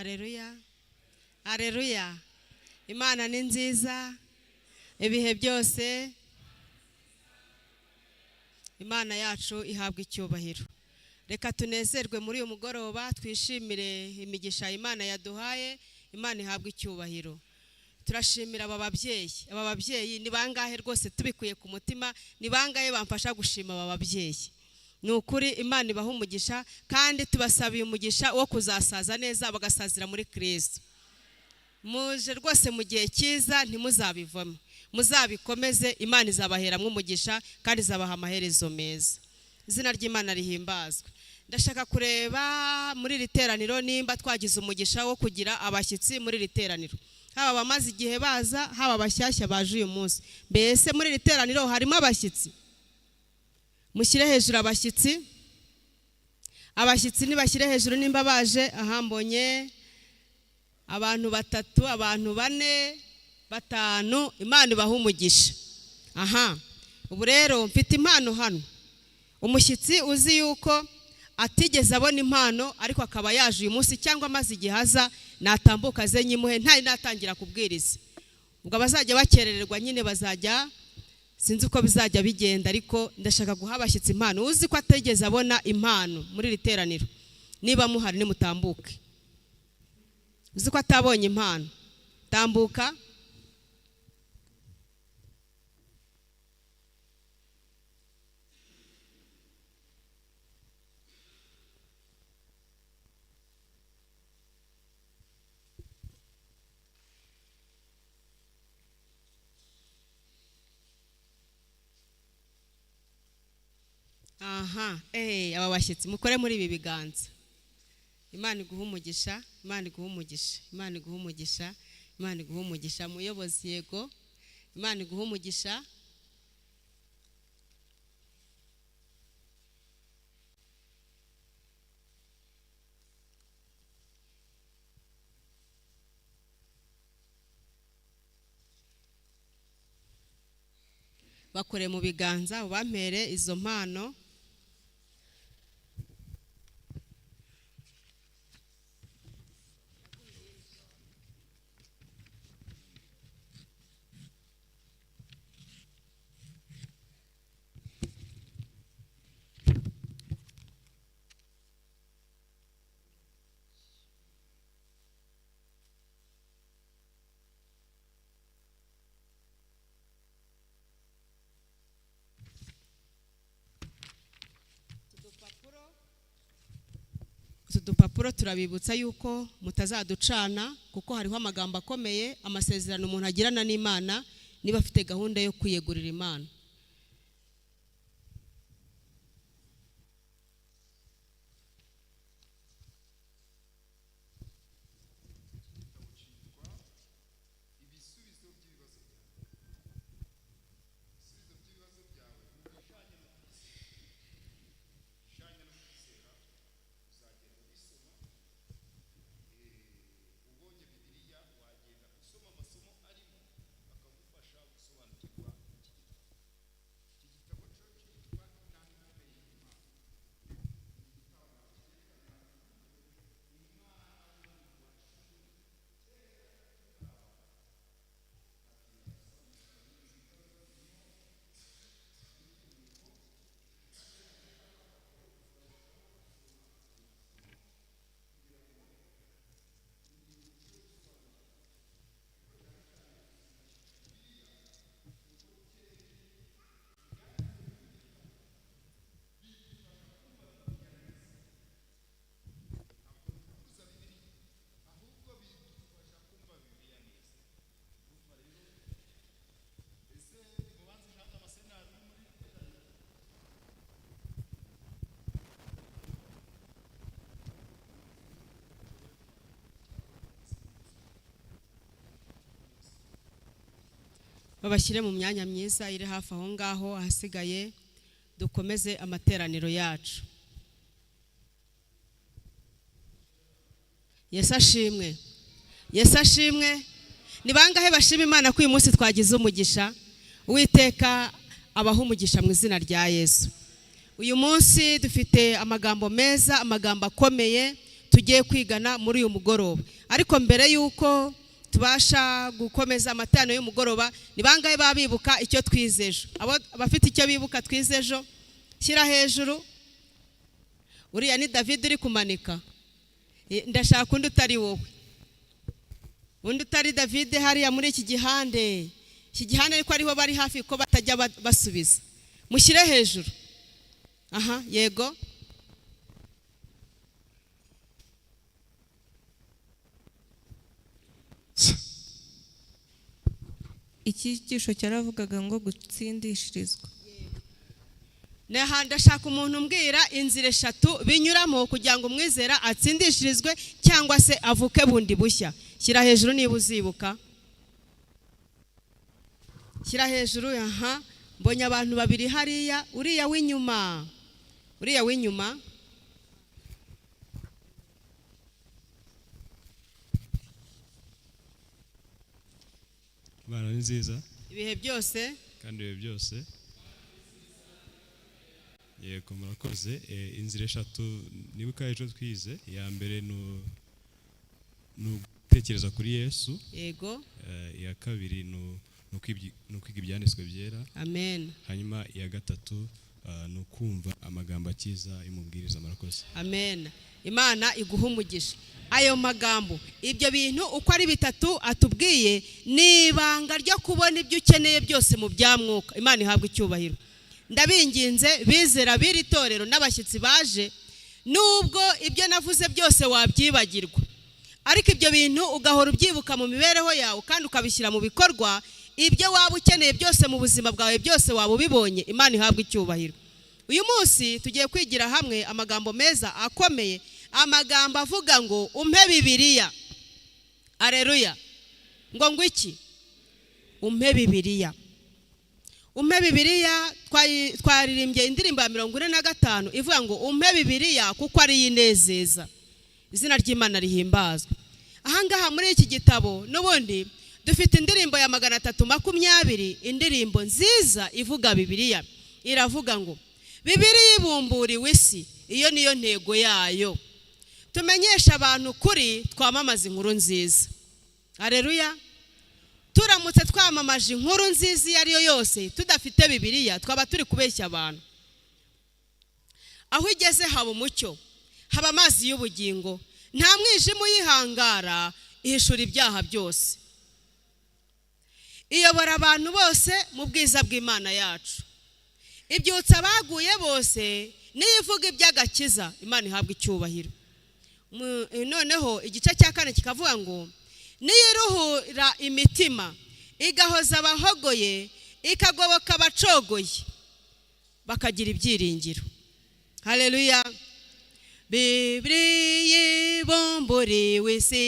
Areruya, areruya! Imana ni nziza ibihe byose. Imana yacu ihabwa icyubahiro. Reka tunezerwe muri uyu mugoroba, twishimire imigisha Imana yaduhaye. Imana ihabwa icyubahiro. Turashimira aba babyeyi. Aba babyeyi ni bangahe rwose? Tubikuye ku mutima, ni bangahe bamfasha gushima aba babyeyi? Ni ukuri, Imana ibaha umugisha, kandi tubasabiye umugisha wo kuzasaza neza, bagasazira muri Kirisito. Muje rwose mu gihe cyiza, ntimuzabivamo, muzabikomeze. Imana izabaheramo umugisha kandi izabaha amaherezo meza. Izina ry'Imana rihimbazwe. Ndashaka kureba muri iri teraniro nimba twagize umugisha wo kugira abashyitsi muri iri teraniro, haba abamaze igihe baza, haba abashyashya baje uyu munsi. Mbese muri iri teraniro harimo abashyitsi? Mushyire hejuru abashyitsi. Abashyitsi ntibashyire hejuru nimba baje. Aha mbonye abantu batatu, abantu bane, batanu. Imana ibaha umugisha. Aha ubu rero mfite impano hano. Umushyitsi uzi yuko atigeze abona impano ariko akaba yaje uyu munsi cyangwa amaze igihe aza, natambuka aze nyimuhe ntari natangira kubwiriza. Ubwo abazajya bakerererwa nyine bazajya, sinzi uko bizajya bigenda, ariko ndashaka guha abashyitsi impano. Uzi ko atigeze abona impano muri iri teraniro, niba muhari nimutambuke. Uzi ko atabonye impano, tambuka. Aha, aba bashyitsi mukore muri ibi biganza. Imana iguha umugisha, Imana iguha umugisha, Imana iguha umugisha, Imana iguha umugisha. Muyobozi, yego, Imana iguha umugisha. Bakore mu biganza, ubampere izo mpano. Utu dupapuro turabibutsa yuko mutazaducana, kuko hariho amagambo akomeye, amasezerano umuntu agirana n'Imana niba afite gahunda yo kwiyegurira Imana. Igitabo cyitwa Ibisubizo by'ibibazo byawe. Ibisubizo by'ibibazo byawe mu bijyanye no kwizera, bijyanye no kwizera, uzagenda ubisoma. Ubonye Bibiliya, wagenda usoma amasomo arimo, akagufasha gusobanukirwa iki gitabo. Iki gitabo cyo cyitwa Intambwe Ikomeye y'Imana. Ni igitabo cyerekana umwana w'umuntu wacumuye. Kuza Bibiliya, ahubwo bidufasha kumva Bibiliya neza. Urumva rero, ese mubanza Jean Damascene ari muri iri teraniro? Babashyire mu myanya myiza iri hafi aho ngaho, ahasigaye dukomeze amateraniro yacu. Yesu ashimwe, Yesu ashimwe! Ni bangahe bashima Imana ko uyu munsi twagize umugisha? Uwiteka abaha umugisha mu izina rya Yesu. Uyu munsi dufite amagambo meza, amagambo akomeye. Tugiye kwigana muri uyu mugoroba. Ariko mbere y'uko tubasha gukomeza amateraniro y'umugoroba, ni bangahe baba bibuka icyo twize ejo? Abo abafite icyo bibuka twize ejo, shyira hejuru. Uriya ni David uri kumanika. Ndashaka undi utari wowe, undi utari David hariya muri iki gihande. Iki gihande ariko ariho bari hafi ko batajya basubiza. Mushyire hejuru. Aha, yego. Icyigisho cyaravugaga ngo gutsindishirizwa. Naha ndashaka umuntu umbwira inzira eshatu binyuramo kugira ngo umwizera atsindishirizwe cyangwa se avuke bundi bushya. Shyira hejuru niba uzibuka. Shyira hejuru. Aha, mbonye abantu babiri hariya, uriya w'inyuma. Uriya w'inyuma. Imana ni nziza ibihe byose kandi ibihe byose. Yego, murakoze. Inzira eshatu nibuka ejo twize. Iya mbere ni ugutekereza kuri Yesu. Yego. Iya kabiri ni ukwiga ibyanditswe byera. Amen. Hanyuma iya gatatu ni ukumva amagambo akiza y'umubwiriza. Murakoze. Amen. Imana iguha umugisha. Ayo magambo, ibyo bintu uko ari bitatu atubwiye ni ibanga ryo kubona ibyo ukeneye byose mu bya mwuka. Imana ihabwe icyubahiro. Ndabinginze bizera b'iri torero n'abashyitsi baje, nubwo ibyo navuze byose wabyibagirwa, ariko ibyo bintu ugahora ubyibuka mu mibereho yawe kandi ukabishyira mu bikorwa, ibyo waba ukeneye byose mu buzima bwawe byose waba ubibonye. Imana ihabwe icyubahiro. Uyu munsi tugiye kwigira hamwe amagambo meza akomeye, amagambo avuga ngo umpe Bibiliya. Aleluya. Ngo ngwiki? Umpe Bibiliya. Umpe Bibiliya. Twaririmbye indirimbo ya 45 ivuga ngo umpe Bibiliya kuko ari inezeza. Izina ry'Imana rihimbazwe. Ahangaha muri iki gitabo n'ubundi dufite indirimbo ya 320, indirimbo nziza ivuga Bibiliya. Iravuga ngo Bibiliya ibumburiwe isi, iyo niyo ntego yayo. Tumenyesha abantu kuri, twamamaza inkuru nziza. Aleluya. Turamutse twamamaje inkuru nziza iyo ariyo yose tudafite Bibiliya, twaba turi kubeshya abantu. Aho igeze haba umucyo, haba amazi y'ubugingo, nta mwijima uyihangara, ihishura ibyaha byose. Iyobora abantu bose mu bwiza bw'Imana yacu. Ibyutsa abaguye bose, niyo ivuga iby'agakiza. Imana ihabwa icyubahiro. Noneho igice cya kane kikavuga ngo niyiruhura imitima, igahoza abahogoye, ikagoboka abacogoye, bakagira ibyiringiro. Haleluya. Bibiliya ibumburiwe isi,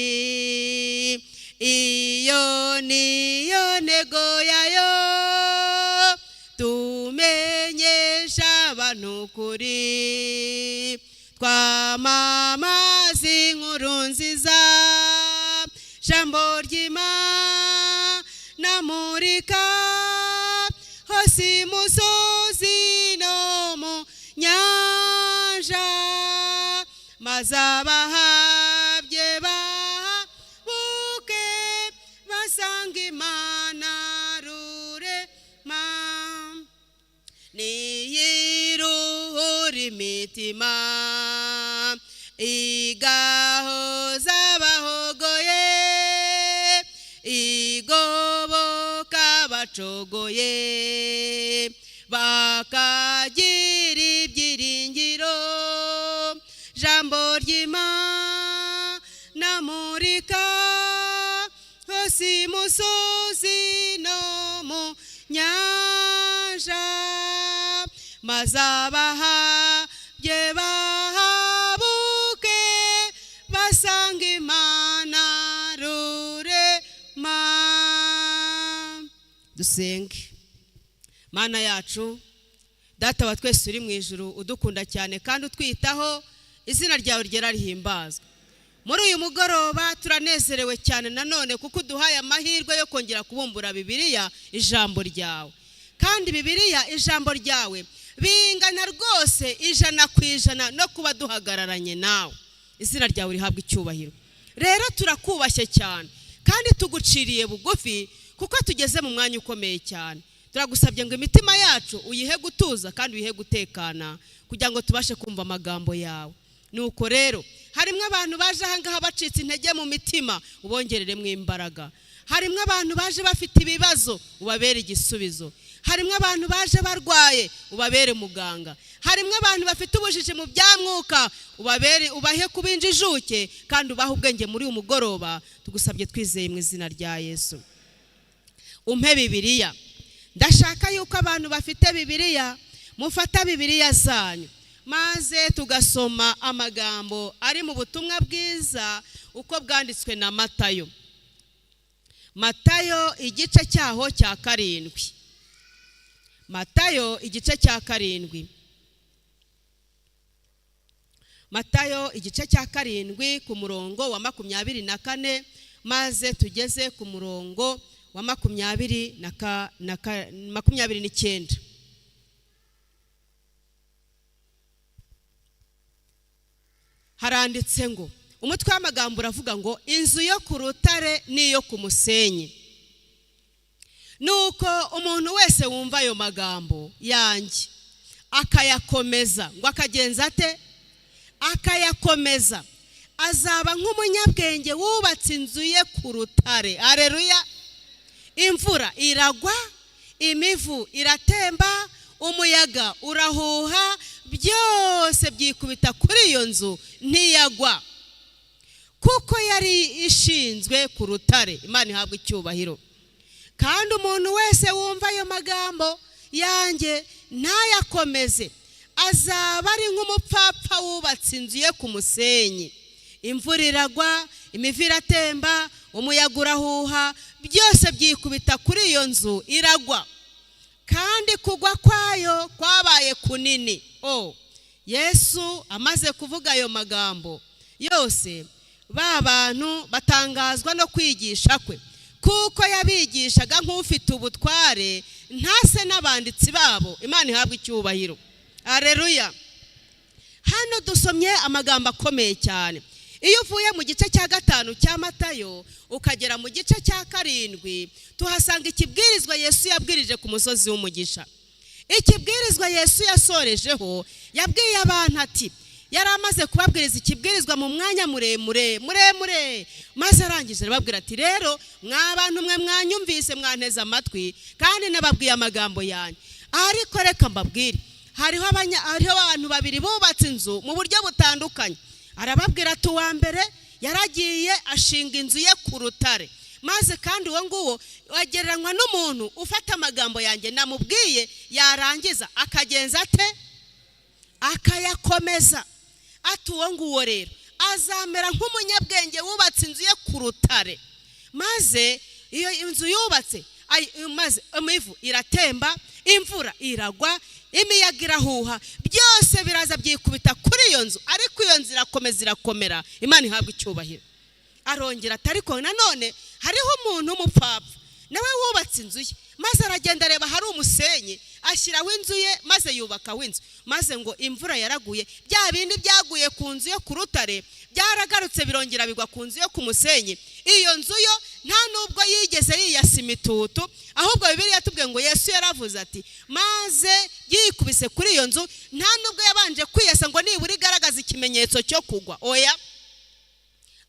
iyo niyo ntego yayo. Tumenyesha abantu kuri, twamamaza inkuru nziza. Jambo ry'Imana murika hose imusozi no mu nyanja, maze abahabye bahabuke basanga Imana rurema. Niyiruhura imitima, igahoza abahogoye, igoboka abacogoye, bakagira ibyiringiro. Jambo ry'Imana murika hose imusozi no mu nyanja, maze abahabye bahabuke basanga Imana rurema. Dusenge. Mana yacu, Data wa twese uri mu ijuru, udukunda cyane kandi utwitaho, izina ryawe ryera rihimbazwe. Muri uyu mugoroba turanezerewe cyane nanone kuko uduhaye amahirwe yo kongera kubumbura Bibiliya, ijambo ryawe. Kandi Bibiliya, ijambo ryawe, bingana rwose 100% no kuba duhagararanye nawe. Izina ryawe rihabwa icyubahiro. Rero turakubashye cyane kandi tuguciriye bugufi, kuko tugeze mu mwanya ukomeye cyane. Turagusabye ngo imitima yacu uyihe gutuza kandi uyihe gutekana, kugira ngo tubashe kumva amagambo yawe. Nuko rero harimo abantu baje ahangaha bacitse intege mu mitima, ubongereremo imbaraga. Harimo abantu baje bafite ibibazo, ubabere igisubizo. Harimo abantu baje barwaye, ubabere muganga. Harimo abantu bafite ubujiji mu bya mwuka, ubabere, ubahe kuba injijuke kandi ubahe ubwenge muri uyu mugoroba. Tugusabye twizeye mu izina rya Yesu. Umpe Bibiliya. Ndashaka yuko abantu bafite Bibiliya mufata Bibiliya zanyu, maze tugasoma amagambo ari mu butumwa bwiza uko bwanditswe na Matayo. Matayo igice cyaho cya 7. Matayo igice cya 7. Matayo igice cya 7 ku murongo wa 24, maze tugeze ku murongo wa 29. Haranditse ngo, umutwe w'amagambo uravuga ngo inzu yo ku rutare n'iyo ku musenyi. Nuko umuntu wese wumva ayo magambo yanjye akayakomeza, ngo akagenza ate? Akayakomeza, azaba nk'umunyabwenge wubatse inzu ye ku rutare. Haleluya! Imvura iragwa, imivu iratemba, umuyaga urahuha, byose byikubita kuri iyo nzu ntiyagwa, kuko yari ishinzwe ku rutare. Imana ihabwa icyubahiro. Kandi umuntu wese wumva ayo magambo yanjye ntayakomeze, azaba ari nk'umupfapfa wubatse inzu ye ku musenyi. Imvura iragwa, imivu iratemba, umuyaga urahuha, byose byikubita kuri iyo nzu iragwa, kandi kugwa kwayo kwabaye kunini. Yesu amaze kuvuga ayo magambo yose, ba bantu batangazwa no kwigisha kwe, kuko yabigishaga nk'ufite ubutware, ntase n'abanditsi babo. Imana ihabwa icyubahiro. Haleluya! Hano dusomye amagambo akomeye cyane. Iyo uvuye mu gice cya 5 cya Matayo ukagera mu gice cya 7, tuhasanga ikibwirizwa Yesu yabwirije ku musozi w'umugisha. Ikibwirizwa Yesu yasorejeho, yabwiye abantu ati, yari amaze kubabwiriza ikibwirizwa mu mwanya muremure muremure, maze arangije arababwira ati, rero mwa bantu mwe mwanyumvise, mwanteze amatwi, kandi nababwiye amagambo yanyu, ariko reka mbabwire, hariho abantu babiri bubatse inzu mu buryo butandukanye. Arababwira ati, uwa mbere yaragiye ashinga inzu ye ku rutare, maze kandi uwo nguwo agereranywa n'umuntu ufata amagambo yanjye namubwiye, yarangiza akagenza ate? Akayakomeza. Ati uwo nguwo rero azamera nk'umunyabwenge wubatse inzu ye ku rutare, maze iyo inzu yubatse, maze imivu iratemba, imvura iragwa, imiyaga irahuha, byose biraza byikubita kuri iyo nzu, ariko iyo nzu irakomeza irakomera. Imana ihabwa icyubahiro. Arongera ati, ariko nanone hariho umuntu w'umupfapfa nawe wubatse inzu ye, maze aragenda areba hari umusenyi, ashyiraho inzu ye, maze yubakaho inzu, maze ngo imvura yaraguye, bya bindi byaguye ku nzu yo ku rutare byaragarutse birongera bigwa ku nzu yo ku musenyi. Iyo nzu yo nta nubwo yigeze yiyasa imitutu, ahubwo Bibiliya yatubwiye ngo Yesu yaravuze ati, maze yikubise kuri iyo nzu, nta nubwo yabanje kwiyasa ngo nibura igaragaza ikimenyetso cyo kugwa, oya,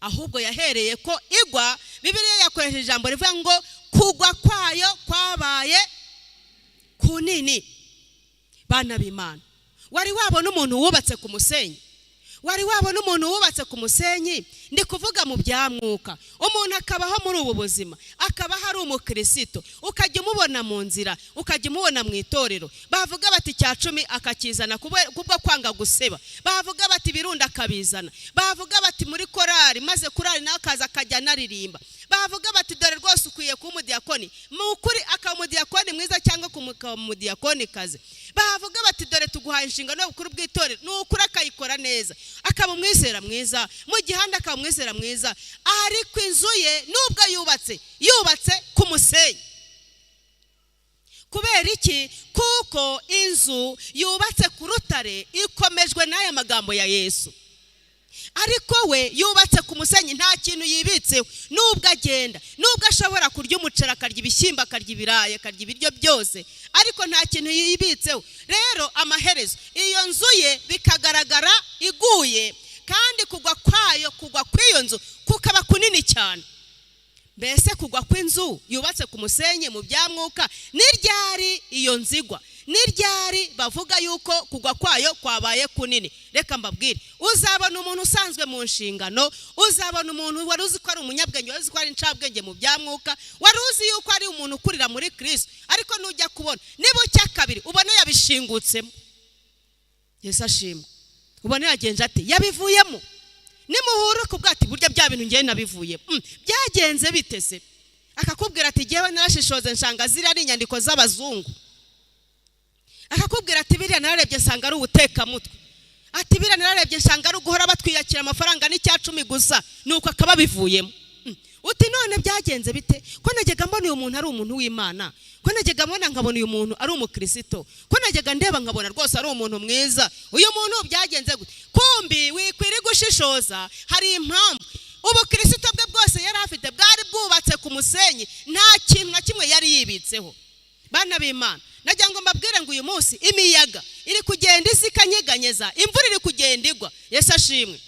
ahubwo yahereye ko igwa. Bibiliya yakoresheje ijambo rivuga ngo kugwa kwayo kwabaye kunini. Bana b'Imana, wari wabona umuntu wubatse ku musenyi? Wari wabona umuntu wubatse ku musenyi? Ndi kuvuga mu bya mwuka. Umuntu akabaho muri ubu buzima, akaba hari umukristo, ukajya umubona mu nzira, ukajya umubona mu itorero, bavuga bati icya 10 akakizana kubwo kwanga guseba, bavuga bati birunda akabizana, bavuga bati muri korari, maze korari nawe akaza akajya anaririmba, bavuga bati dore rwose ukwiye kuba umudiyakoni, mu kuri akaba umudiyakoni mwiza cyangwa akaba umudiyakoni kazi, bavuga bati dore tuguhaye inshingano y'ubukuru bw'itorero, ni ukuri akayikora neza, akaba umwizera mwiza, mu gihanda akaba umwizera mwiza, ariko inzu ye nubwo yubatse, yubatse ku musenyi. Kubera iki? Kuko inzu yubatse ku rutare ikomejwe n'aya magambo ya Yesu. Ariko we yubatse ku musenyi, nta kintu yibitseho. Nubwo agenda, nubwo ashobora kurya umuceri, akarya ibishyimbo, akarya ibirayi, akarya ibiryo byose, ariko nta kintu yibitseho. Rero amaherezo iyo nzu ye bikagaragara iguye, kandi kugwa kwayo, kugwa kw'iyo nzu kukaba kunini cyane. Mbese kugwa kw'inzu yubatse ku musenyi mu bya mwuka, ni ryari iyo nzu igwa? Ni ryari bavuga yuko kugwa kwayo kwabaye kunini? Reka mbabwire, uzabona umuntu usanzwe mu nshingano, uzabona umuntu wari uzi ko ari umunyabwenge, wari uzi ko ari incabwenge mu bya mwuka, wari uzi yuko ari umuntu ukurira muri Kristo, ariko nujya kubona niba kabiri ubone yabishingutsemo. Yesu ashimwe. Ubone yagenje ate? Yabivuyemo. Nimuhura ku bwati burya bya bintu ngewe nabivuyemo, byagenze bitese? Akakubwira ati ngewe narashishoze nsanga ziriya ari inyandiko z'abazungu. Akakubwira ati biriya nararebye nsanga ari ubutekamutwe. Ati biriya nararebye nsanga ari uguhora batwiyakira amafaranga n'icya 10 gusa. Nuko akaba abivuyemo. Uti none byagenze bite, ko najyaga mbona uyu muntu ari umuntu w'Imana, ko najyaga mbona nkabona uyu muntu ari umukirisito, ko najyaga ndeba nkabona rwose ari umuntu mwiza, uyu muntu byagenze gute? Kumbi wikwiriye gushishoza, hari impamvu. Ubukirisito bwe bwose yari afite bwari bwubatse ku musenyi, nta kintu na kimwe yari yibitseho. Bana b'Imana, nagira ngo mbabwire ngo uyu munsi imiyaga iri kugenda iza ikanyeganyeza, imvura iri kugenda igwa. Yesu ashimwe.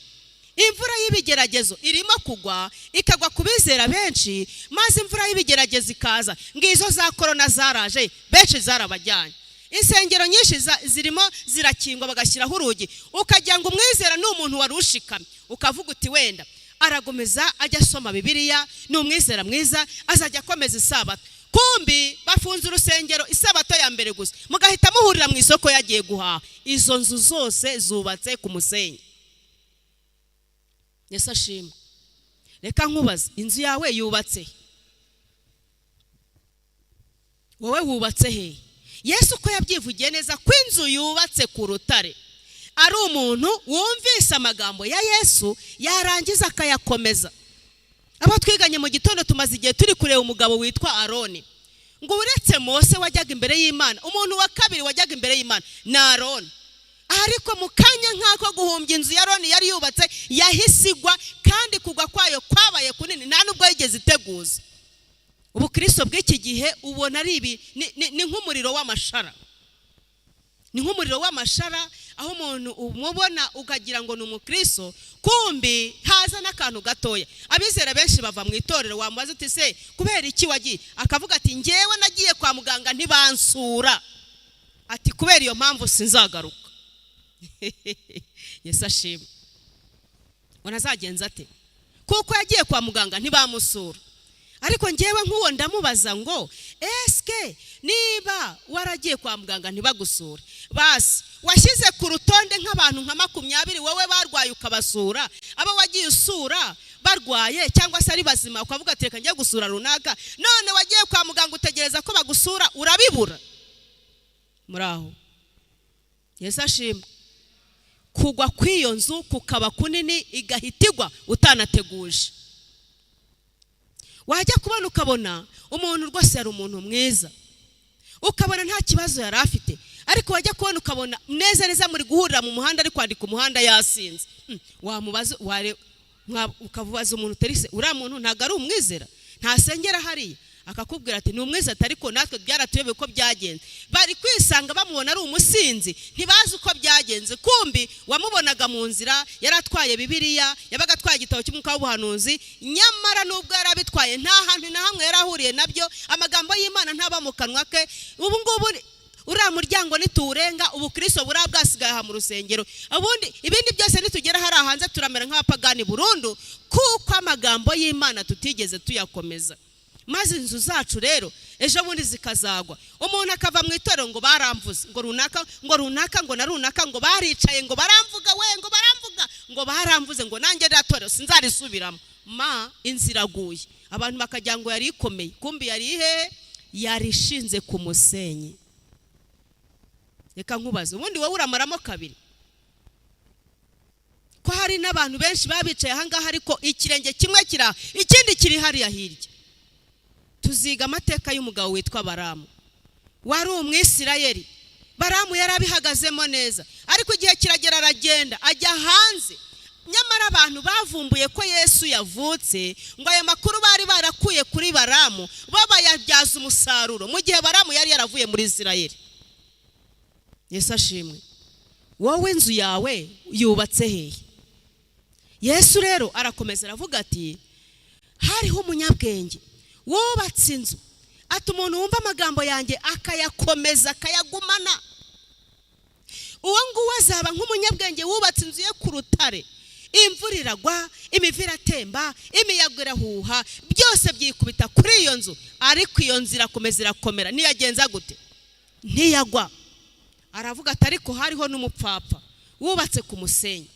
Imvura y'ibigeragezo irimo kugwa, ikagwa ku bizera benshi, maze imvura y'ibigeragezo ikaza. Ngizo za korona zaraje, benshi zarabajyanye. Insengero nyinshi zirimo zirakingwa, bagashyiraho urugi, ukagira ngo umwizera ni umuntu wari ushikamye, ukavuga uti wenda aragomeza ajya asoma Bibiliya, ni umwizera mwiza, azajya akomeza isabato. Kumbi bafunze urusengero isabato ya mbere gusa, mugahita muhurira mu isoko yagiye guhaha. Izo nzu zose zubatse ku musenyi. Yesu ashimwe. Reka nkubaze, inzu yawe yubatse he? Wowe wubatse he? Yesu ko yabyivugiye neza ko inzu yubatse ku rutare ari umuntu wumvise amagambo ya Yesu, yarangiza akayakomeza. Abo twiganye mu gitondo, tumaze igihe turi kureba umugabo witwa Aroni. Ngo uretse Mose wajyaga imbere y'Imana, umuntu wa kabiri wajyaga imbere y'Imana ni Aroni. Ariko mu kanya nk'ako guhumbya, inzu ya Aroni yari yubatse yahise igwa, kandi kugwa kwayo kwabaye kunini, nta nubwo yigeze iteguza. Ubukristo bw'iki gihe ubona ari ibi, ni nk'umuriro w'amashara, ni nk'umuriro w'amashara, aho umuntu umubona ukagira ngo ni umukristo, kumbi haza n'akantu gatoya. Abizera benshi bava mu itorero, wamubaza uti se kubera iki wagiye? Akavuga ati ngewe nagiye kwa muganga ntibansura, ati kubera iyo mpamvu sinzagaruka. Yesu ashimwe. Unazagenza ate kuko yagiye kwa muganga ntibamusura? Ariko ngewe nk'uwo ndamubaza ngo eske niba waragiye kwa muganga ntibagusure, basi washyize ku rutonde nk'abantu nka 20 wowe barwaye ukabasura, abo wagiye usura barwaye cyangwa se ari bazima, ukavuga ati reka njye gusura runaka, none wagiye kwa muganga utegereza ko bagusura urabibura. Muri aho, Yesu ashimwe. Kugwa kw'iyo nzu kukaba kunini, igahita igwa utanateguje. Wajya kubona ukabona umuntu rwose yari umuntu mwiza, ukabona nta kibazo yari afite, ariko wajya kubona ukabona neza neza muri guhurira mu muhanda, ari kwandika umuhanda yasinze. Wamubaza, ukabaza umuntu uterise, uriya muntu ntabwo ari umwizera, ntasengera hariya? Akakubwira ati ni umwizera, ariko natwe byaratuyobeye uko byagenze. Bari kwisanga bamubona ari umusinzi, ntibazi uko byagenze. Kumbi wamubonaga mu nzira yari atwaye Bibiliya, yabaga atwaye igitabo cy'umwuka w'ubuhanuzi, nyamara nubwo yari abitwaye nta hantu na hamwe yari ahuriye nabyo, amagambo y'Imana ntaba mu kanwa ke. Ubu ngubu uriya muryango nituwurenga, ubukristo buriya bwasigaye aha mu rusengero, ubundi ibindi byose nitugera hariya hanze turamera nk'abapagani burundu, kuko amagambo y'Imana tutigeze tuyakomeza. Maze inzu zacu rero ejo bundi zikazagwa, umuntu akava mu itorero ngo baramvuze, ngo runaka, ngo runaka, ngo na runaka, ngo baricaye, ngo baramvuga we, ngo baramvuga, ngo baramvuze, ngo nanjye ririya torero sinzarisubiramo. Ma inzu iraguye, abantu bakagira ngo yari ikomeye, kumbi yari ihehe? Yari ishinze ku musenyi. Reka nkubaze, ubundi wowe uramaramo kabiri, ko hari n'abantu benshi baba bicaye ahangaha ariko ikirenge kimwe kiri aha, ikindi kiri hariya hirya? Tuziga amateka y'umugabo witwa Baramu, wari umwisirayeli. Baramu yari abihagazemo neza, ariko igihe kiragera aragenda ajya hanze. Nyamara abantu bavumbuye ko Yesu yavutse, ngo aya makuru bari barakuye kuri Baramu bo bayabyaza umusaruro, mu gihe Baramu yari yaravuye muri Isirayeli. Yesu ashimwe. Wowe inzu yawe yubatse hehe? Yesu rero arakomeza aravuga ati hariho umunyabwenge wubatse inzu, ati umuntu wumva amagambo yanjye akayakomeza akayagumana, uwo nguwo azaba nk'umunyabwenge wubatse inzu ye ku rutare. Imvura iragwa, imivu iratemba, imiyaga irahuha, byose byikubita kuri iyo nzu, ariko iyo nzu irakomeza irakomera, ntiyagenza gute? Ntiyagwa. Aravuga ati ariko hariho n'umupfapfa wubatse ku musenyi,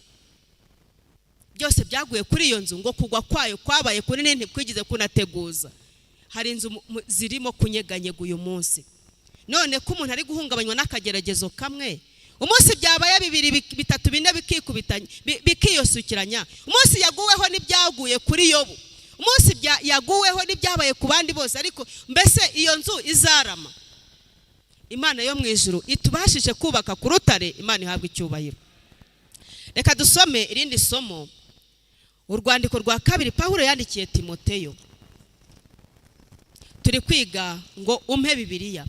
byose byaguye kuri iyo nzu, ngo kugwa kwayo kwabaye kunini ntikwigize kunateguza. Hari inzu zirimo kunyeganyega uyu munsi. None ko umuntu ari guhungabanywa n'akageragezo kamwe, umunsi byabaye bibiri, bitatu, bine, bikikubitanya, bikiyosukiranya, umunsi yaguweho n'ibyaguye kuri Yobu, umunsi yaguweho n'ibyabaye ku bandi bose, ariko mbese iyo nzu izarama? Imana yo mu ijuru itubashije kubaka ku rutare, Imana ihabwa icyubahiro. Reka dusome irindi somo, urwandiko rwa kabiri Pawulo yandikiye Timoteyo. Turi kwiga ngo umpe Bibiliya.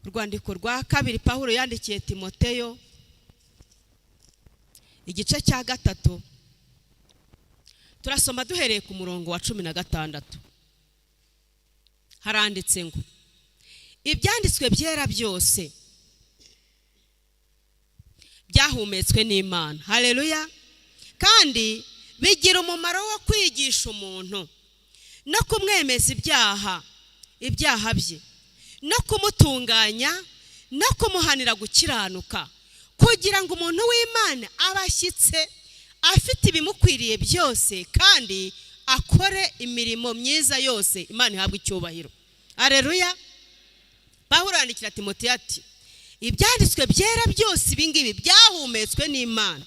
Urwandiko rwa kabiri Pawulo yandikiye Timoteyo, igice cya 3, turasoma duhereye ku murongo wa 16. Haranditse ngo ibyanditswe byera byose byahumetswe n'Imana, haleluya, kandi bigira umumaro wo kwigisha umuntu no kumwemeza ibyaha bye, no kumutunganya no kumuhanira gukiranuka, kugira ngo umuntu w'Imana abashyitse afite ibimukwiriye byose, kandi akore imirimo myiza yose. Imana ihabwe icyubahiro, haleluya. Pawulo yandikira Timoteyo ati ibyanditswe byera byose ibingibi byahumetswe n'Imana,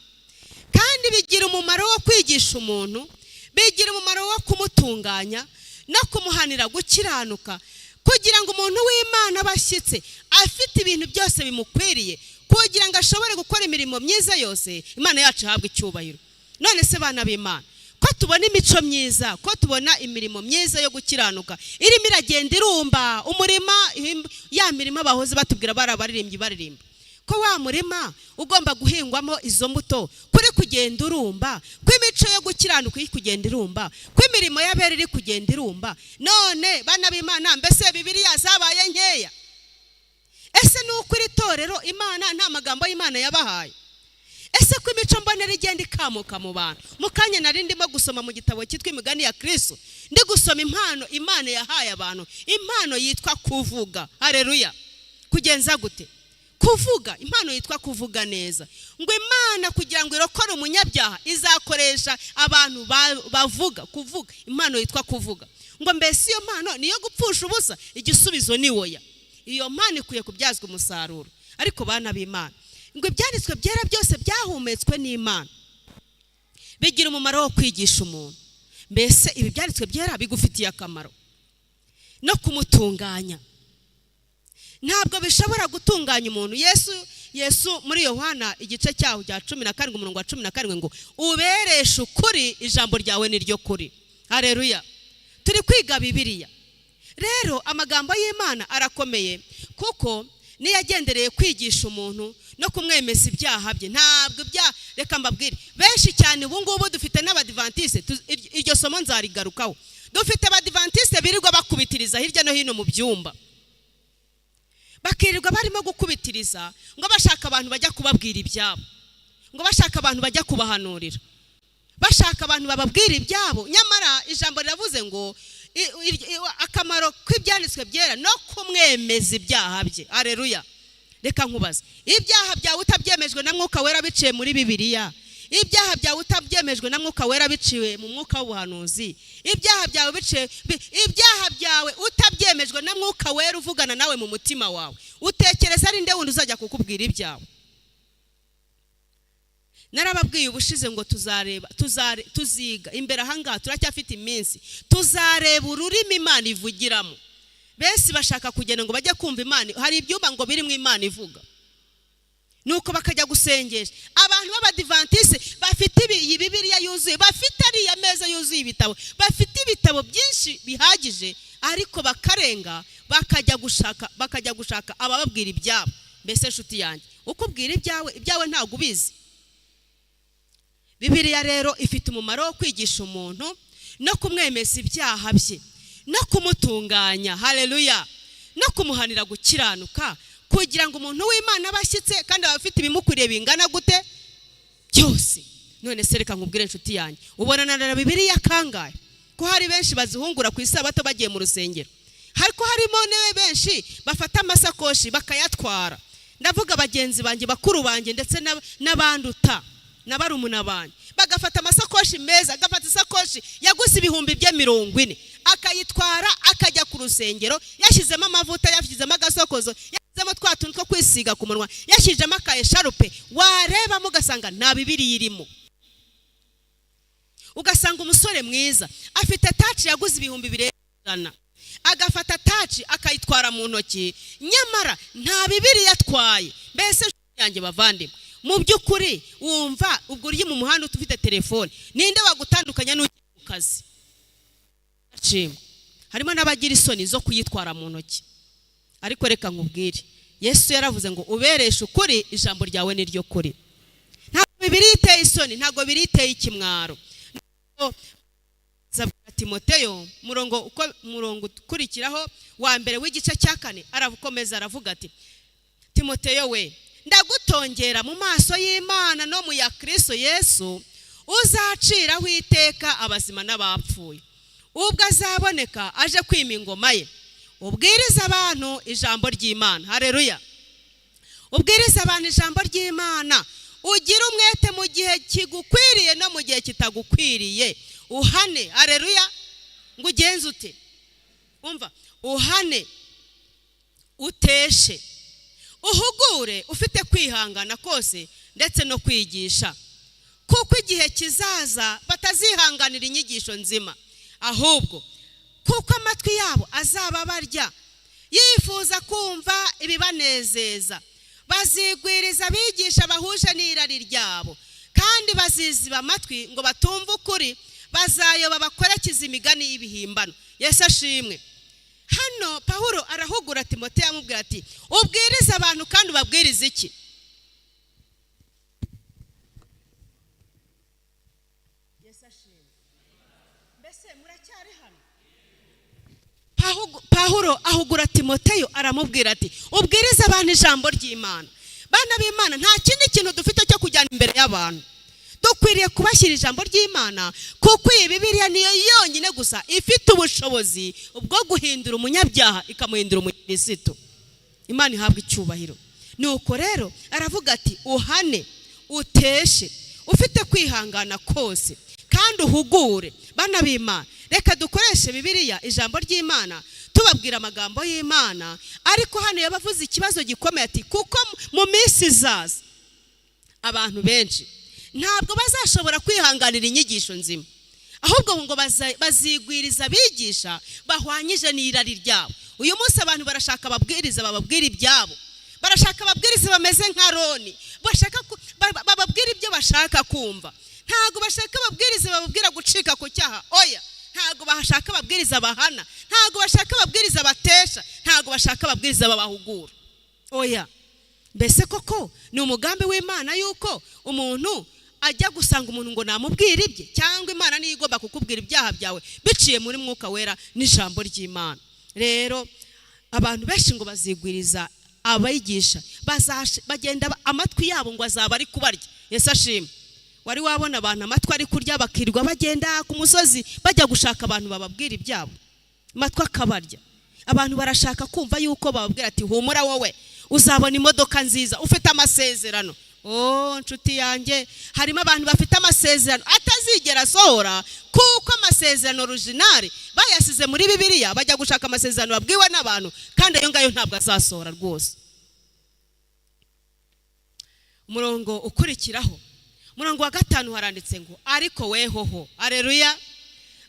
kandi bigira umumaro wo kwigisha umuntu, bigira umumaro wo kumutunganya no kumuhanira gukiranuka, kugira ngo umuntu w'Imana abashyitse afite ibintu byose bimukwiriye, kugira ngo ashobore gukora imirimo myiza yose. Imana yacu ihabwe icyubahiro. None se bana b'Imana, ko tubona imico myiza, ko tubona imirimo myiza yo gukiranuka irimo iragenda irumba umurima, ya mirima bahoze batubwira bari abaririmbyi baririmba ko wa murima ugomba guhingwamo izo mbuto, kuri kugenda urumba, ko imico yo gukiranuka iri kugenda irumba, ko imirimo y'abera iri kugenda irumba. None bana b'Imana, mbese Bibiliya zabaye nkeya? Ese ni uko iri torero Imana nta magambo y'Imana yabahaye? Ese ko imico mbonera igenda ikamuka mu bantu? Mu kanya nari ndimo gusoma mu gitabo cyitwa Imigani ya Kristo, ndi gusoma impano Imana yahaye abantu, impano yitwa kuvuga, haleluya. Kugenza gute? Kuvuga, impano yitwa kuvuga neza. Ngo Imana kugira ngo irokore umunyabyaha izakoresha abantu bavuga, kuvuga, impano yitwa kuvuga. Ngo mbese iyo mpano niyo gupfusha ubusa? Igisubizo ni oya. Iyo mpano ikwiye kubyazwa umusaruro. Ariko bana b'Imana, ngo ibyanditswe byera byose byahumetswe n'Imana bigira umumaro wo kwigisha umuntu. Mbese ibi byanditswe byera bigufitiye akamaro no kumutunganya? Ntabwo bishobora gutunganya umuntu. Yesu muri Yohana igice cyaho cya 17 umurongo wa 17 ngo ubereshe ukuri, ijambo ryawe ni ryo kuri. Haleluya. Turi kwiga Bibiliya. Rero amagambo y'Imana arakomeye, kuko niyagendereye kwigisha umuntu no kumwemeza ibyaha bye. Ntabwo ibyaha, reka mbabwire, benshi cyane ubu ngubu dufite n'abadivantiste, iryo somo nzarigarukaho. Dufite abadivantiste birirwa bakubitiriza hirya no hino mu byumba, bakirirwa barimo gukubitiriza ngo bashaka abantu bajya kubabwira ibyabo, ngo bashaka abantu bajya kubahanurira, bashaka abantu bababwira ibyabo. Nyamara ijambo riravuze ngo akamaro k'ibyanditswe byera no kumwemeza ibyaha bye. Haleluya. Reka nkubaze, ibyaha byawe utabyemejwe na Mwuka Wera biciye muri Bibiliya, ibyaha byawe utabyemejwe na Mwuka Wera biciwe mu mwuka w'ubuhanuzi, ibyaha byawe biciye, ibyaha byawe utabyemejwe na Mwuka Wera uvugana nawe mu mutima wawe, utekereza ari nde wundi uzajya kukubwira ibyawe? Narababwiye ubushize ngo tuzareba, tuziga imbere ahangaha, turacyafite iminsi, tuzareba ururimi Imana ivugiramo. Benshi bashaka kugenda ngo bajye kumva Imana, hari ibyumba ngo birimo Imana ivuga. Nuko bakajya gusengesha abantu b'Abadivantisi bafite iyi Bibiliya yuzuye, bafite ariya meza yuzuye ibitabo, bafite ibitabo byinshi bihagije, ariko bakarenga bakajya gushaka abababwira ibyabo. Mbese nshuti yanjye, ukubwira ibyawe, ibyawe ntabwo ubizi. Bibiliya rero ifite umumaro wo kwigisha umuntu no kumwemeza ibyaha bye no kumutunganya, haleluya, no kumuhanira gukiranuka, kugira ngo umuntu w'Imana aba ashyitse kandi aba afite ibimukwiriye bingana gute? Byose. None se reka nkubwire, inshuti yanjye, ubona na Bibiliya kangahe ko hari benshi bazihungura ku Isabato bagiye mu rusengero, ariko harimo ne benshi bafata amasakoshi bakayatwara. Ndavuga bagenzi banjye, bakuru banjye, ndetse n'abanduta na barumuna banjye, bagafata amasakoshi meza, agafata isakoshi yaguze ibihumbi bye 40, akayitwara akajya ku rusengero, yashyizemo amavuta, yashyizemo agasokozo, yashyizemo twa tuntu two kwisiga ku munwa, yashyizemo aka écharpe, warebamo ugasanga nta Bibiliya irimo. Ugasanga umusore mwiza afite touch yaguze ibihumbi birenga 100, agafata touch akayitwara mu ntoki, nyamara nta Bibiliya atwaye. Mbese nshuti yanjye, bavandimwe, mu by'ukuri wumva ubwo uri mu muhanda ufite telefone, ninde wagutandukanya n'ugiye mu kazi? Ashimwe. Harimo n'abagira isoni zo kuyitwara mu ntoki. Ariko reka nkubwire, Yesu yaravuze ngo ubereshe ukuri, ijambo ryawe ni ryo kuri. Ntabwo Bibiliya iteye isoni, ntabwo Bibiliya iteye ikimwaro. Zabwira Timoteyo, murongo uko murongo ukurikiraho wa mbere w'igice cya kane, arakomeza aravuga ati: "Timoteyo we, ndagutongera mu maso y'Imana no mu ya Kristo Yesu uzaciraho iteka abazima n'abapfuye, ubwo azaboneka aje kwima ingoma ye. Ubwirize abantu ijambo ry'Imana." Hareruya! Ubwirize abantu ijambo ry'Imana, ugire umwete mu gihe kigukwiriye no mu gihe kitagukwiriye, uhane. Hareruya! Ngo ugenze ute? Umva, uhane, uteshe, uhugure ufite kwihangana kose ndetse no kwigisha, kuko igihe kizaza batazihanganira inyigisho nzima, ahubwo kuko amatwi yabo azaba barya yifuza kumva ibibanezeza, bazigwiriza abigisha bahuje n'irari ryabo, kandi baziziba amatwi ngo batumve ukuri, bazayoba bakorekiza imigani y'ibihimbano. Yesu ashimwe. Hano Pawulo arahugura Timoteyo, amubwira ati: "Ubwirize abantu." Kandi ubabwirize iki? Yesu ashimwe. Mbese muracyari hano? Pawulo ahugura Timoteyo, aramubwira ati: "Ubwirize abantu ijambo ry'Imana." Bana b'Imana, nta kindi kintu dufite cyo kujyana imbere y'abantu. Dukwiriye kubashyira ijambo ry'Imana, kuko iyi Bibiliya niyo yonyine gusa ifite ubushobozi bwo guhindura umunyabyaha ikamuhindura umukirisitu. Imana ihabwa icyubahiro. Nuko rero aravuga ati: "Uhane, uteshe ufite kwihangana kose, kandi uhugure." Bana b'Imana, reka dukoreshe Bibiliya, ijambo ry'Imana, tubabwira amagambo y'Imana. Ariko hano yabavuze ikibazo gikomeye, ati: "Kuko mu minsi izaza abantu benshi ntabwo bazashobora kwihanganira inyigisho nzima, ahubwo ngo bazigwiriza abigisha bahwanyije n'irari ryabo." Uyu munsi abantu barashaka ababwiriza bababwira ibyabo, barashaka ababwiriza bameze nka Roni, bashaka bababwira ibyo bashaka kumva. Ntabwo bashaka ababwiriza bababwira gucika ku cyaha, oya. Ntabwo bashaka ababwiriza bahana, ntabwo bashaka ababwiriza batesha, ntabwo bashaka ababwiriza babahugura, oya. Mbese koko ni umugambi w'Imana yuko umuntu ajya gusanga umuntu ngo namubwire ibye, cyangwa Imana niyo igomba kukubwira ibyaha byawe biciye muri Mwuka Wera n'ijambo ry'Imana? Rero abantu benshi ngo bazigwiriza abayigisha, bagenda amatwi yabo ngo azaba ari kubarya. Yesu ashimwe. Wari wabona abantu amatwi ari kurya, bakirirwa bagenda ku musozi bajya gushaka abantu bababwira ibyabo, amatwi akabarya? Abantu barashaka kumva yuko bababwira ati: "Humura, wowe uzabona imodoka nziza, ufite amasezerano." Oh, nshuti yanjye, harimo abantu bafite amasezerano atazigera asohora, kuko amasezerano original bayasize muri Bibiliya, bajya gushaka amasezerano babwiwe n'abantu, kandi ayo ngayo ntabwo azasohora rwose. Umurongo ukurikiraho, umurongo wa 5, haranditse ngo: "Ariko wehoho." Areruya!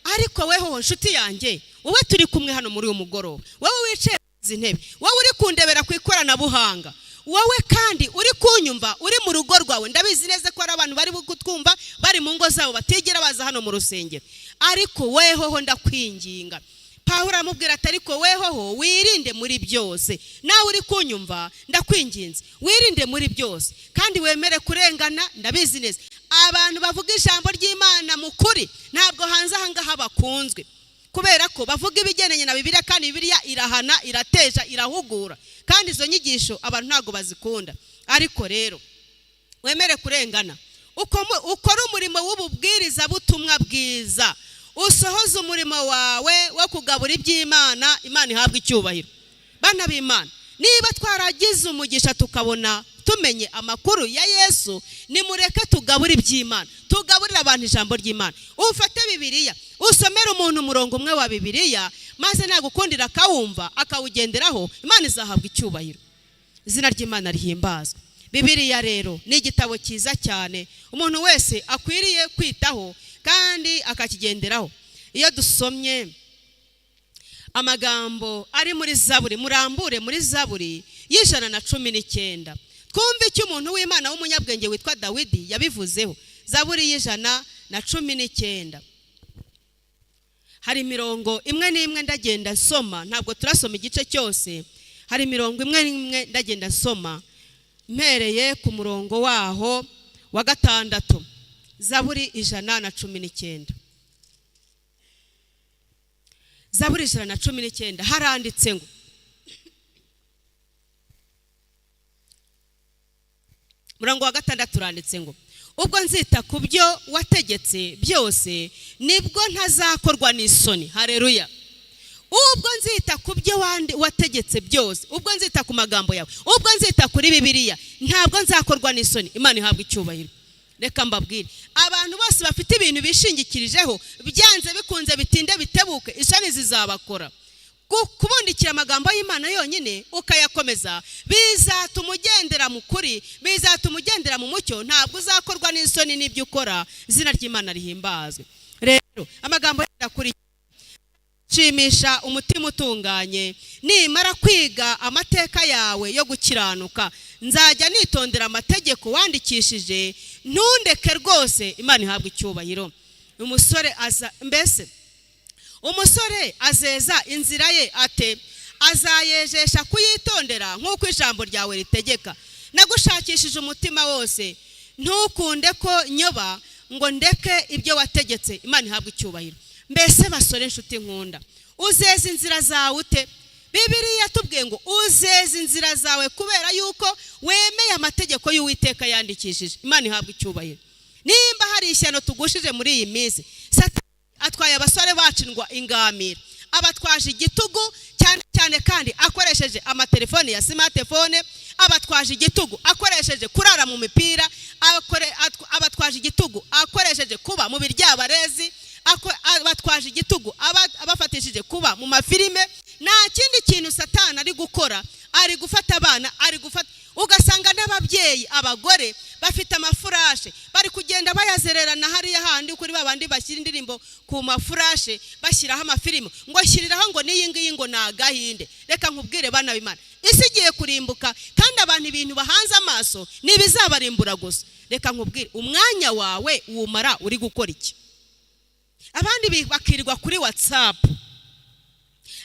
Ariko wehoho, nshuti yanjye, wowe turi kumwe hano muri uyu mugoroba, wowe wicaye izi ntebe, wowe uri kundebera ku ikoranabuhanga, Wowe kandi uri kunyumva uri mu rugo rwawe, ndabizi neza ko hari abantu bari kutwumva bari mu ngo zabo batigera baza hano mu rusengero, ariko wehoho ndakwinginga. Pawulo aramubwira ati ariko wehoho wirinde muri byose. Nawe uri kunyumva ndakwinginze, wirinde muri byose kandi wemere kurengana. Ndabizi neza abantu bavuga ijambo ry'Imana mu kuri ntabwo hanze aha ngaha bakunzwe, kubera ko bavuga ibigendanye na Bibiliya, kandi Bibiliya irahana, irateja, irahugura, kandi izo nyigisho abantu ntabwo bazikunda. Ariko rero wemere kurengana, ukore umurimo w'ububwirizabutumwa bwiza, usohoze umurimo wawe wo kugabura iby'Imana. Imana ihabwe icyubahiro. Bana b'Imana, niba twaragize umugisha tukabona tumenye amakuru ya Yesu, nimureke tugabure iby'Imana, tugaburire abantu ijambo ry'Imana. Ufate Bibiliya usomere umuntu umurongo umwe wa Bibiliya, maze nagukundira akawumva akawugenderaho, Imana izahabwa icyubahiro, izina ry'Imana rihimbazwe. Bibiliya rero ni igitabo cyiza cyane umuntu wese akwiriye kwitaho kandi akakigenderaho. Iyo dusomye amagambo ari muri Zaburi, murambure muri Zaburi y'119, twumve icyo umuntu w'Imana w'umunyabwenge witwa Dawidi yabivuzeho. Zaburi y'119, hari imirongo imwe n'imwe ndagenda nsoma, ntabwo turasoma igice cyose, hari imirongo imwe n'imwe ndagenda nsoma mpereye ku murongo waho wa 6. Zaburi 119, Zaburi 119 haranditse ngo, murongo wa 6 uranditse ngo, ubwo nzita ku byo wategetse byose nibwo ntazakorwa n'isoni. Haleluya. Ubwo nzita ku byo wategetse byose, ubwo nzita ku magambo yawe, ubwo nzita kuri Bibiliya, ntabwo nzakorwa n'isoni. Imana ihabwe icyubahiro. Reka mbabwire, abantu bose bafite ibintu bishingikirijeho, byanze bikunze bitinde bitebuke isoni zizabakora. Kubundikira amagambo y'Imana yonyine ukayakomeza bizatuma ugendera mu kuri, bizatuma ugendera mu mucyo, ntabwo uzakorwa n'isoni n'ibyo ukora. Izina ry'Imana rihimbazwe. Rero amagambo y'akuri shimisha umutima utunganye, nimara kwiga amateka yawe yo gukiranuka nzajya nitondera amategeko wandikishije, ntundeke rwose. Imana ihabwe icyubahiro. Umusore aza, mbese umusore azeza inzira ye ate? Azayejesha kuyitondera nk'uko ijambo ryawe ritegeka. Nagushakishije umutima wose, ntukunde ko nyoba ngo ndeke ibyo wategetse. Imana ihabwe icyubahiro. Mbese basore inshuti nkunda, uzeza inzira zawe ute? Bibiliya yatubwiye ngo uzeza inzira zawe kubera yuko wemeye amategeko y'Uwiteka yandikishije. Imana ihabwe icyubahiro. Nimba hari ishyano tugushije muri iyi minsi, Satani atwaye abasore bacu ingamira, abatwaje igitugu cyane cyane, kandi akoresheje amatelefone ya smartphone, abatwaje igitugu akoresheje kurara mu mipira, abatwaje igitugu akoresheje kuba mu biryabarezi, abatwaje igitugu abafatishije kuba mu mafilime. Nta kindi kintu Satani ari gukora, ari gufata abana, ari gufata, ugasanga n'ababyeyi abagore bafite amafurashe bari kugenda bayazererana hariya handi kuri babandi bashyira indirimbo ku mafurashe, bashyiraho amafilime ngo shyiriraho ngo n'iyi ngiyi ngo ni agahinde. Reka nkubwire bana b'Imana, isi igiye kurimbuka kandi abantu ibintu bahanze amaso n'ibizabarimbura gusa. Reka nkubwire, umwanya wawe wumara uri gukora iki? Abandi bakirirwa kuri WhatsApp,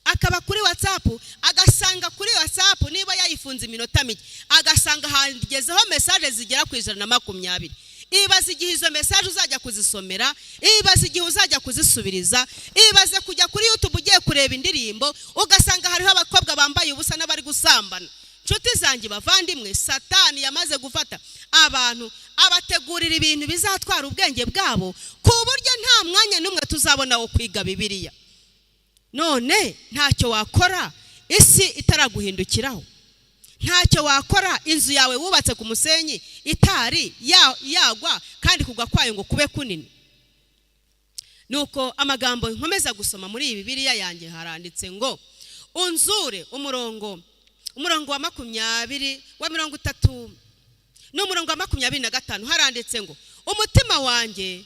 akaba kuri WhatsApp, agasanga kuri WhatsApp niba yayifunze iminota mike, agasanga hangezeho message zigera ku 120. Ibaze igihe izo message uzajya kuzisomera, ibaze igihe uzajya kuzisubiriza, ibaze kujya kuri YouTube ugiye kureba indirimbo ugasanga hariho abakobwa bambaye ubusa n'abari gusambana. Nshuti zanjye bavandimwe, Satani yamaze gufata abantu abategurira ibintu bizatwara ubwenge bwabo ku buryo nta mwanya n'umwe tuzabona wo kwiga Bibiliya. None ntacyo wakora isi itaraguhindukiraho, ntacyo wakora inzu yawe wubatse ku musenyi itari yagwa kandi kugwa kwayo ngo kube kunini. Nuko amagambo nkomeza gusoma muri iyi Bibiliya yanjye haranditse ngo unzure, umurongo wa 20 wa 30 n'umurongo wa 25 haranditse ngo umutima wanjye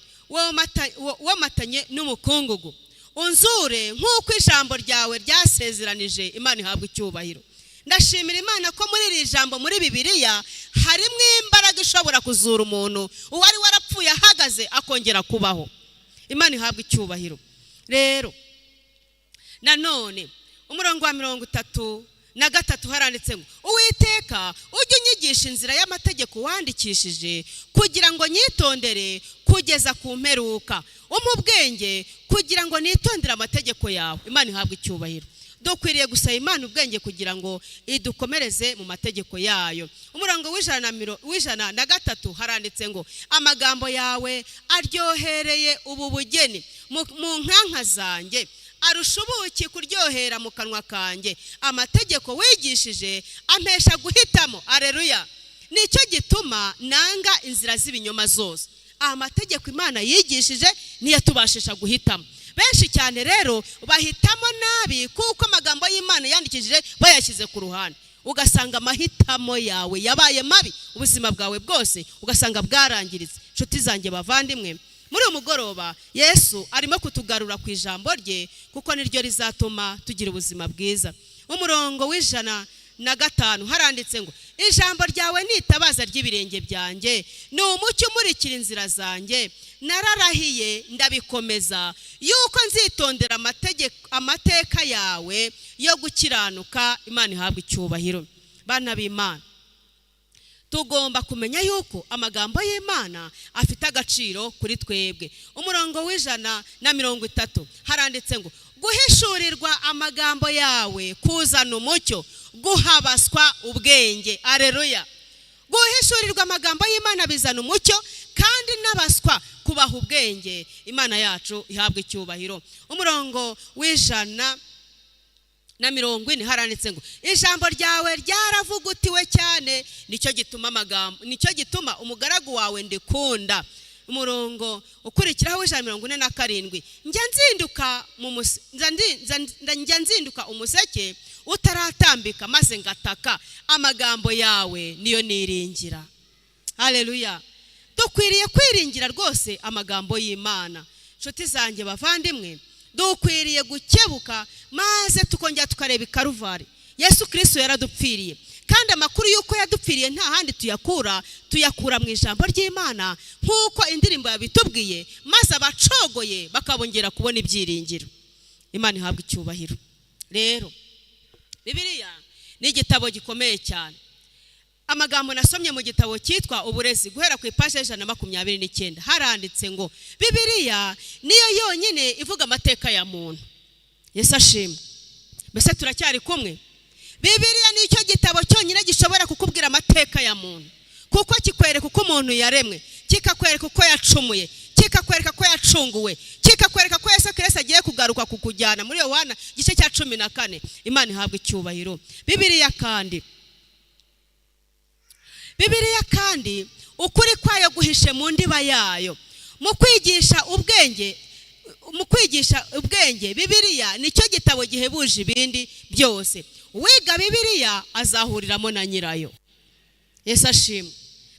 womatanye n'umukungugu, unzure nk'uko ijambo ryawe ryasezeranije. Imana ihabwe icyubahiro. Ndashimira Imana ko muri iri jambo, muri Bibiliya, harimo imbaraga ishobora kuzura umuntu uwari warapfuye ahagaze akongera kubaho. Imana ihabwa icyubahiro. Rero nanone umurongo wa 33 haranditse ngo: "Uwiteka, ujye unyigisha inzira y'amategeko wandikishije, kugira ngo nyitondere kugeza ku mperuka. Umpe ubwenge kugira ngo nitondere amategeko yawe." Imana ihabwe icyubahiro. Dukwiriye gusaba Imana ubwenge kugira ngo idukomereze mu mategeko yayo. Umurongo wa 103 haranditse ngo: "Amagambo yawe aryohereye ubu bugeni mu nkanka zanjye, arusha ubuki kuryohera mu kanwa kanjye. Amategeko wigishije ampesha guhitamo." Areruya! "Nicyo gituma nanga inzira z'ibinyoma zose." Amategeko Imana yigishije niyo atubashisha guhitamo. Benshi cyane rero bahitamo nabi kuko amagambo y'Imana yandikishije bayashyize ku ruhande, ugasanga amahitamo yawe yabaye mabi, ubuzima bwawe bwose ugasanga bwarangiritse. Inshuti zanjye, bavandimwe, muri uyu mugoroba Yesu arimo kutugarura ku ijambo rye, kuko niryo rizatuma tugira ubuzima bwiza. Umurongo wa 105 haranditse ngo: "Ijambo ryawe ni itabaza ry'ibirenge byanjye, ni umucyo umurikira inzira zanjye. Nararahiye ndabikomeza yuko nzitondera amategeko, amateka yawe yo gukiranuka." Imana ihabwa icyubahiro. Bana b'Imana, tugomba kumenya yuko amagambo y'Imana afite agaciro kuri twebwe. Umurongo wa 130 haranditse ngo: "Guhishurirwa amagambo yawe kuzana umucyo, guhabaswa ubwenge." Areruya! Guhishurirwa amagambo y'Imana bizana umucyo, kandi n'abaswa kubaha ubwenge. Imana yacu ihabwa icyubahiro. Umurongo wa 140 haranditse ngo: "Ijambo ryawe ryaravugutiwe cyane, nicyo gituma amagambo, nicyo gituma umugaragu wawe ndikunda." Umurongo ukurikiraho wa 147: "Njya nzinduka umuseke utaratambika, maze ngataka. Amagambo yawe niyo niringira." Haleluya! Dukwiriye kwiringira rwose amagambo y'Imana. Inshuti zanjye, bavandimwe, dukwiriye gukebuka maze tukongera tukareba i Karuvari. Yesu Kirisito yaradupfiriye, kandi amakuru y'uko yadupfiriye nta handi tuyakura, tuyakura mu ijambo ry'Imana, nk'uko indirimbo yabitubwiye: "Maze abacogoye bakabongera kubona ibyiringiro." Imana ihabwa icyubahiro. Rero Bibiliya ni igitabo gikomeye cyane. Amagambo nasomye mu gitabo cyitwa Uburezi, guhera ku ipaji 129, haranditse ngo: "Bibiliya niyo yonyine ivuga amateka ya muntu." Yesu ashimwe! Mbese turacyari kumwe? Bibiliya nicyo gitabo cyonyine gishobora kukubwira amateka ya muntu, kuko kikwereka uko umuntu yaremwe, kikakwereka uko yacumuye, kikakwereka ko yacunguwe, kikakwereka ko Yesu Kirisito agiye kugaruka kukujyana, muri Yohana igice cya 14. Imana ihabwa icyubahiro. Bibiliya kandi ukuri kwayo guhishe mu ndiba yayo. Mu kwigisha ubwenge, Bibiliya nicyo gitabo gihebuje ibindi byose. Uwiga Bibiliya azahuriramo na nyirayo. Yesu ashimwe!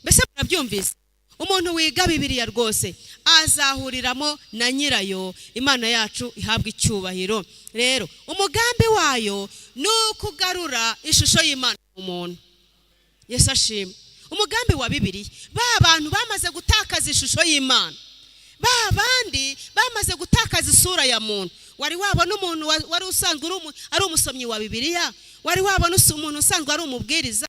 Mbese murabyumvise? Umuntu wiga Bibiliya rwose azahuriramo na nyirayo. Imana yacu ihabwa icyubahiro. Rero umugambi wayo ni ukugarura ishusho y'Imana mu muntu. Yesu ashimwe! Umugambi wa Bibiliya, ba bantu bamaze gutakaza ishusho y'Imana, ba bandi bamaze gutakaza isura ya muntu. Wari wabona umuntu wari usanzwe ari umusomyi wa Bibiliya? Wari wabona umuntu usanzwe ari umubwiriza,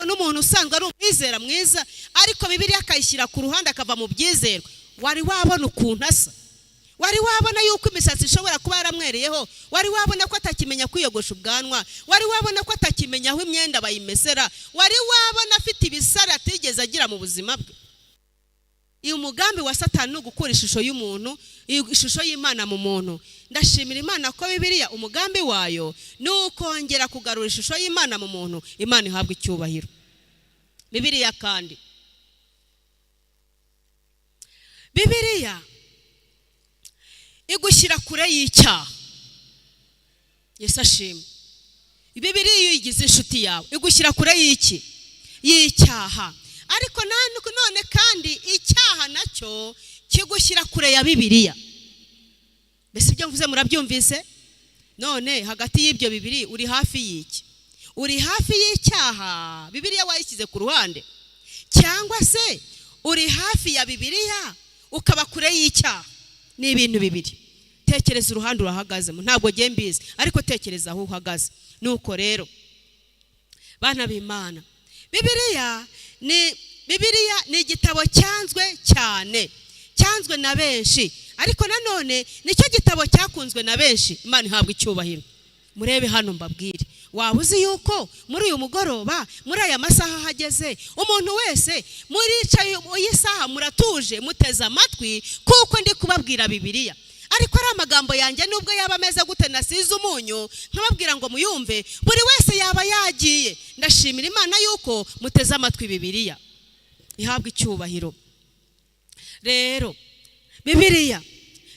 n'umuntu usanzwe ari umwizera mwiza, ariko Bibiliya akayishyira ku ruhande, akava mu byizerwa? Wari wabona ukuntu asa? Wari wabona yuko imisatsi ishobora kuba yaramwereyeho? Wari wabona ko atakimenya kwiyogosha ubwanwa? Wari wabona ko atakimenya aho imyenda bayimesera? Wari wabona afite ibisare atigeze agira mu buzima bwe? Uyu mugambi wa Satani ni ugukura ishusho y'umuntu, ishusho y'Imana mu muntu. Ndashimira Imana ko Bibiliya umugambi wayo ni ukongera kugarura ishusho y'Imana mu muntu. Imana ihabwa icyubahiro. Bibiliya igushyira kure y'icyaha. Yesu ashimwe! Bibiliya iyo uyigize inshuti yawe igushyira kure y'iki? Y'icyaha. Ariko none kandi icyaha nacyo kigushyira kure ya Bibiliya. Mbese ibyo mvuze murabyumvise? None hagati y'ibyo bibiri uri hafi y'iki? Uri hafi y'icyaha, Bibiliya wayishyize ku ruhande, cyangwa se uri hafi ya Bibiliya ukaba kure y'icyaha? Ni ibintu bibiri. Tekereza uruhande urahagazemo. Ntabwo ngiye mbizi, ariko tekereza aho uhagaze. Nuko rero, bana b'Imana, Bibiliya ni igitabo cyanzwe cyane, cyanzwe na benshi, ariko nanone nicyo gitabo cyakunzwe na benshi. Imana ihabwa icyubahiro. Murebe hano mbabwire. Waba uzi yuko muri uyu mugoroba, muri aya masaha ahageze, umuntu wese muricaye iyi saha, muratuje, muteze amatwi kuko ndi kubabwira Bibiliya? Ariko ari amagambo yanjye, nubwo yaba ameze gute, nasize umunyu nkababwira ngo muyumve, buri wese yaba yagiye. Ndashimira Imana yuko muteze amatwi Bibiliya. Ihabwa icyubahiro. Rero Bibiliya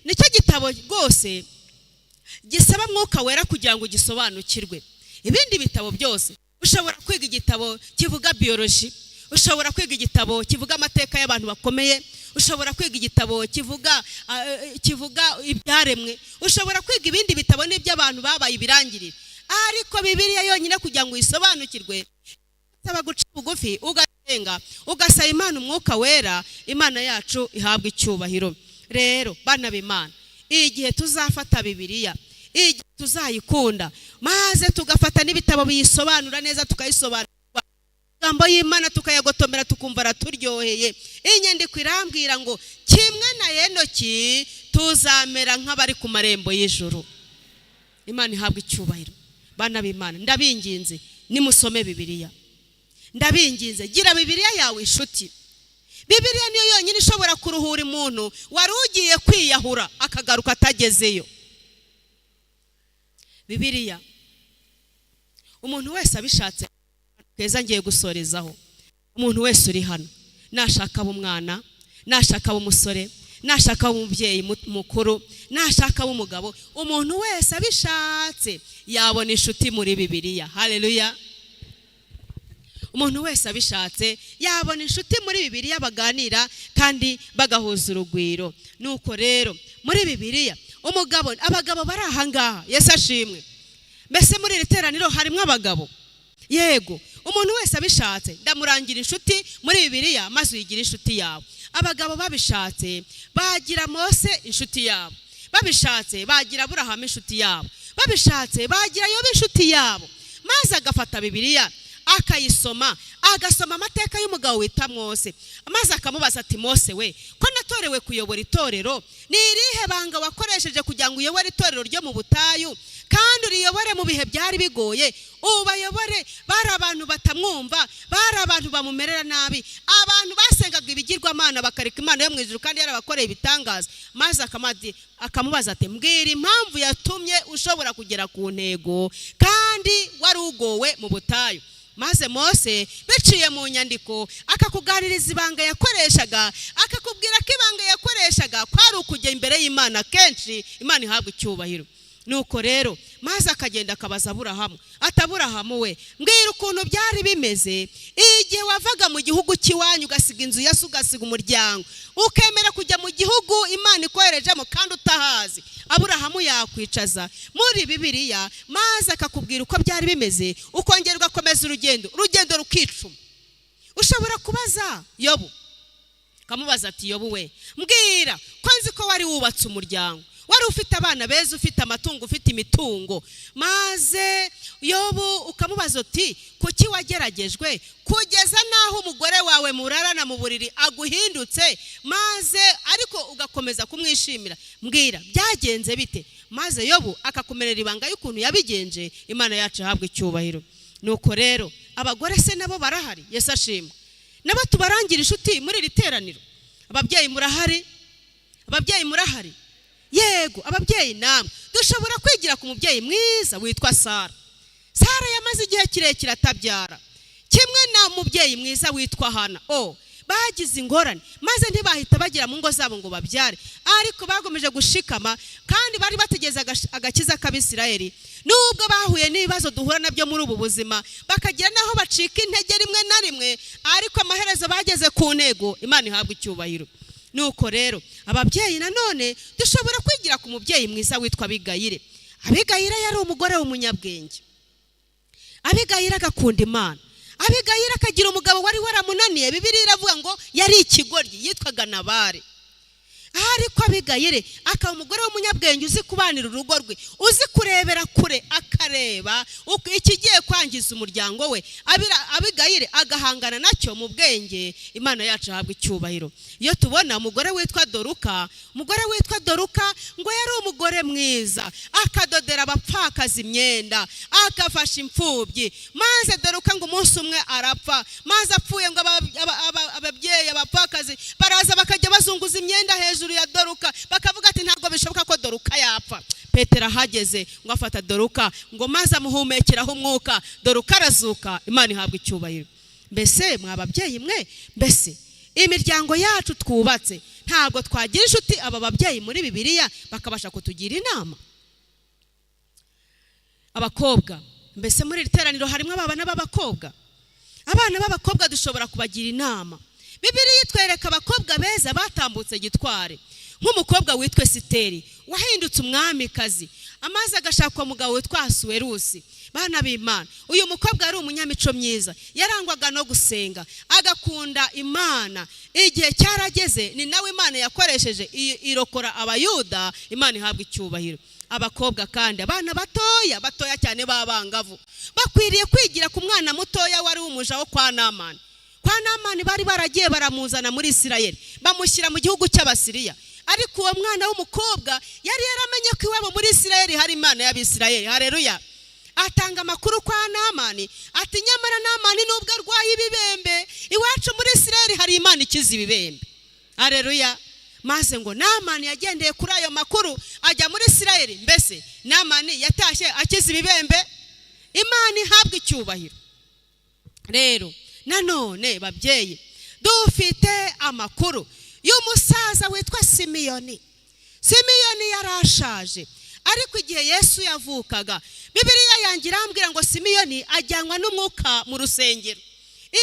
nicyo gitabo rwose gisaba Mwuka Wera kugira ngo ugisobanukirwe. Ibindi bitabo byose, ushobora kwiga igitabo kivuga biyoloji, ushobora kwiga igitabo kivuga amateka y'abantu bakomeye, ushobora kwiga igitabo kivuga ibyaremwe, ushobora kwiga ibindi bitabo n'iby'abantu babaye ibirangirire, ariko Bibiliya yonyine, kugira ngo uyisobanukirwe, usaba guca bugufi, ugasenga, ugasaba Imana Umwuka Wera. Imana yacu ihabwa icyubahiro. Rero bana b'Imana, igihe tuzafata Bibiliya, igihe tuzayikunda, maze tugafata n'ibitabo biyisobanura neza, tukayisobanura, amagambo y'Imana tukayagotomera, tukumva araturyoheye, inyandiko irambwira ngo kimwe na Enoki tuzamera nk'abari ku marembo y'ijuru. Imana ihabwa icyubahiro. Bana b'Imana, ndabinginze, nimusome Bibiliya. Ndabinginze, gira Bibiliya yawe inshuti. Bibiliya niyo yonyine ishobora kuruhura umuntu wari ugiye kwiyahura akagaruka atagezeyo. Bibiliya, umuntu wese abishatse keza, ngiye gusorezaho. Umuntu wese uri hano, nashaka aba umwana, nashaka aba umusore, nashaka aba umubyeyi mukuru, nashaka aba umugabo, umuntu wese abishatse yabona inshuti muri Bibiliya. Haleluya! Umuntu wese abishatse yabona inshuti muri Bibiliya, baganira kandi bagahuza urugwiro. Nuko rero muri Bibiliya, umugabo, abagabo bari ahangaha, Yesu ashimwe. Mbese muri iri teraniro harimo abagabo? Yego. Umuntu wese abishatse, ndamurangira inshuti muri Bibiliya, maze uyigire inshuti yawe. Abagabo babishatse bagira Mose inshuti yabo, babishatse bagira Aburahamu inshuti yabo, babishatse bagira Yobu inshuti yabo, maze agafata Bibiliya akayisoma, agasoma amateka y'umugabo wita Mose, maze akamubaza ati: "Mose we, ko natorewe kuyobora itorero, ni irihe banga wakoresheje kugira ngo uyobore itorero ryo mu butayu, kandi uriyobore mu bihe byari bigoye, ubayobore bari abantu batamwumva, bari abantu bamumerera nabi, abantu basengaga ibigirwamana bakareka Imana yo mu ijuru kandi yarabakoreye ibitangaza?" Maze akamubaza ati: "Mbwira impamvu yatumye ushobora kugera ku ntego kandi wari ugowe mu butayu." Maze Mose, biciye mu nyandiko, akakuganiriza ibanga yakoreshaga, akakubwira ko ibanga yakoreshaga kwari ukujya imbere y'Imana kenshi. Imana ihabwa icyubahiro. Nuko rero maze akagenda akabaza Aburahamu ati: "Aburahamu we, mbwira ukuntu byari bimeze igihe wavaga mu gihugu cy'iwanyu, ugasiga inzu ya so, ugasiga umuryango, ukemera kujya mu gihugu Imana ikoherejemo kandi utahazi." Aburahamu yakwicaza muri Bibiliya, maze akakubwira uko byari bimeze, ukongera ugakomeza urugendo, urugendo rukicuma. Ushobora kubaza Yobu, ukamubaza ati: "Yobu we, mbwira, ko nzi ko wari wubatse umuryango, wari ufite abana beza, ufite amatungo, ufite imitungo," maze Yobu ukamubaza uti: "Kuki wageragejwe kugeza n'aho umugore wawe murarana mu buriri aguhindutse, maze ariko ugakomeza kumwishimira? Mbwira, byagenze bite?" Maze Yobu akakumerera ibanga y'ukuntu yabigenje. Imana yacu ihabwa icyubahiro. Nuko rero abagore se nabo barahari? Yesu ashimwe. Nabo tubarangira inshuti muri iri teraniro. Ababyeyi murahari? Ababyeyi murahari? Yego. Ababyeyi namwe dushobora kwigira ku mubyeyi mwiza witwa Sara. Sara yamaze igihe kirekire atabyara, kimwe na mubyeyi mwiza witwa Hana. O bagize ingorane, maze ntibahita bagera mu ngo zabo ngo babyare, ariko bagomeje gushikama kandi bari bategereza agakiza k'Abisirayeli, nubwo bahuye n'ibibazo duhura nabyo muri ubu buzima, bakagira n'aho bacika intege rimwe na rimwe, ariko amaherezo bageze ku ntego. Imana ihabwa icyubahiro. Nuko rero ababyeyi nanone dushobora kwigira ku mubyeyi mwiza witwa Abigayire. Abigayire yari umugore w'umunyabwenge. Abigayira agakunda Imana. Abigayira akagira umugabo wari waramunaniye. Bibiliya iravuga ngo yari ikigoryi, yitwaga Nabari. Ariko Abigayire akaba umugore w'umunyabwenge, uzi kubanira urugo rwe, uzi kurebera kure, akareba ikigiye kwangiza umuryango we. Abigayire agahangana nacyo mu bwenge. Imana yacu ahabwa icyubahiro. Iyo tubona umugore witwa Doruka, umugore witwa Doruka ngo yari umugore mwiza, akadodera abapfakazi imyenda, agafasha imfubyi. Maze Doruka ngo umunsi umwe arapfa. Maze apfuye ngo ababyeyi abapfakazi baraza bakajya bazunguza imyenda hejuru ya Doruka, bakavuga ati ntabwo bishoboka ko Doruka yapfa. Petero ahageze ngo afata Doruka, ngo maze amuhumekeraho umwuka, Doruka arazuka. Imana ihabwa icyubahiro. Mbese mwa babyeyi mwe, mbese imiryango yacu twubatse, ntabwo twagira inshuti aba babyeyi muri Bibiliya bakabasha kutugira inama? Abakobwa, mbese muri iri teraniro harimo abana b'abakobwa? Abana b'abakobwa dushobora kubagira inama. Bibiliya itwereka abakobwa beza batambutse gitware, nk'umukobwa witwa Esiteri wahindutse umwamikazi, amaze agashaka umugabo witwa Asuwerusi. Bana b'Imana, uyu mukobwa yari umunyamico myiza, yarangwaga no gusenga, agakunda Imana. Igihe cyarageze ni nawe Imana yakoresheje irokora Abayuda. Imana ihabwa icyubahiro. Abakobwa kandi, abana batoya batoya cyane b'abangavu, bakwiriye kwigira ku mwana mutoya wari umuja wo kwa Namani. Kwa Namani bari baragiye baramuzana muri Isirayeli, bamushyira mu gihugu cy'Abasiriya. Ariko uwo mwana w'umukobwa yari yaramenye ko iwabo muri Isirayeli hari Imana y'Abisirayeli. Haleluya. Atanga amakuru kwa Namani ati nyamara Namani nubwo arwaye ibibembe, iwacu muri Isirayeli hari Imana ikiza ibibembe. Haleluya. Maze ngo Namani yagendeye kuri ayo makuru ajya muri Isirayeli. Mbese Namani yatashye akiza ibibembe? Imana ihabwa icyubahiro. Rero nanone babyeyi, dufite amakuru y'umusaza witwa Simiyoni. Simiyoni yarashaje, ariko igihe Yesu yavukaga, Bibiliya yanjye irambwira ngo Simiyoni ajyanwa n'umwuka mu rusengero.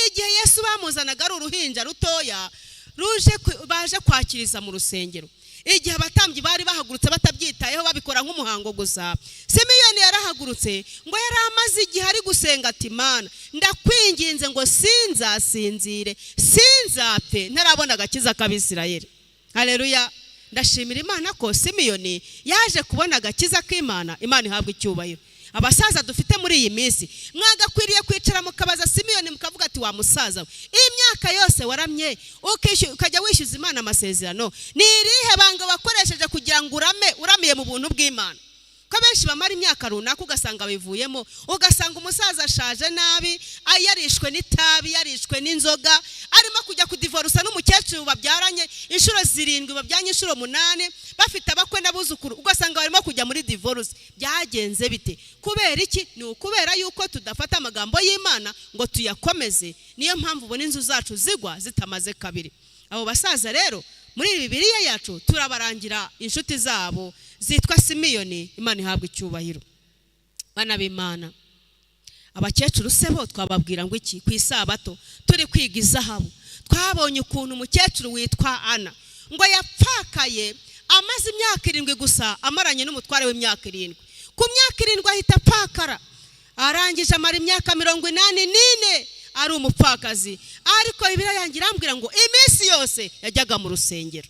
Igihe Yesu bamuzanaga ari uruhinja rutoya ruje baje kwakiriza mu rusengero, igihe abatambyi bari bahagurutse batabyitayeho, babikora nk'umuhango gusa, Simiyoni yarahagurutse. Ngo yari amaze igihe ari gusenga ati Mana, ndakwinginze ngo sinzasinzire, sinzapfe ntarabona agakiza k'Abisirayeli. Haleluya. Ndashimira Imana ko Simiyoni yaje kubona agakiza k'Imana. Imana ihabwa icyubahiro. Abasaza dufite muri iyi minsi, mwagakwiriye kwicara mukabaza Simiyoni, mukavuga ati wa musaza we, imyaka yose waramye ukajya wishyuza Imana amasezerano, ni irihe banga wakoresheje kugira ngo urame uramiye mu buntu bw'Imana? Ko benshi bamara imyaka runaka ugasanga bivuyemo, ugasanga umusaza ashaje nabi, yarishwe n'itabi, yarishwe n'inzoga, arimo kujya kudivorusa n'umukecuru babyaranye inshuro 7, babyaranye inshuro 8, bafite abakwe n'abuzukuru, ugasanga barimo kujya muri divorce. Byagenze bite? Kubera iki? Ni ukubera yuko tudafata amagambo y'Imana ngo tuyakomeze. Niyo mpamvu ubona inzu zacu zigwa zitamaze kabiri. Abo basaza rero muri Bibiliya yacu turabarangira inshuti zabo zitwa Simiyoni. Imana ihabwa icyubahiro. Bana b'Imana, abakecuru se bo twababwira ngo iki? Ku isabato turi kwiga izahabu, twabonye ukuntu umukecuru witwa Ana ngo yapfakaye amaze imyaka 7 gusa, amaranye n'umutware w'imyaka 7. Ku myaka 7 ahita apfakara, arangije amara imyaka 84 ari umupfakazi. Ariko Bibiliya yanjye irambwira ngo iminsi yose yajyaga mu rusengero.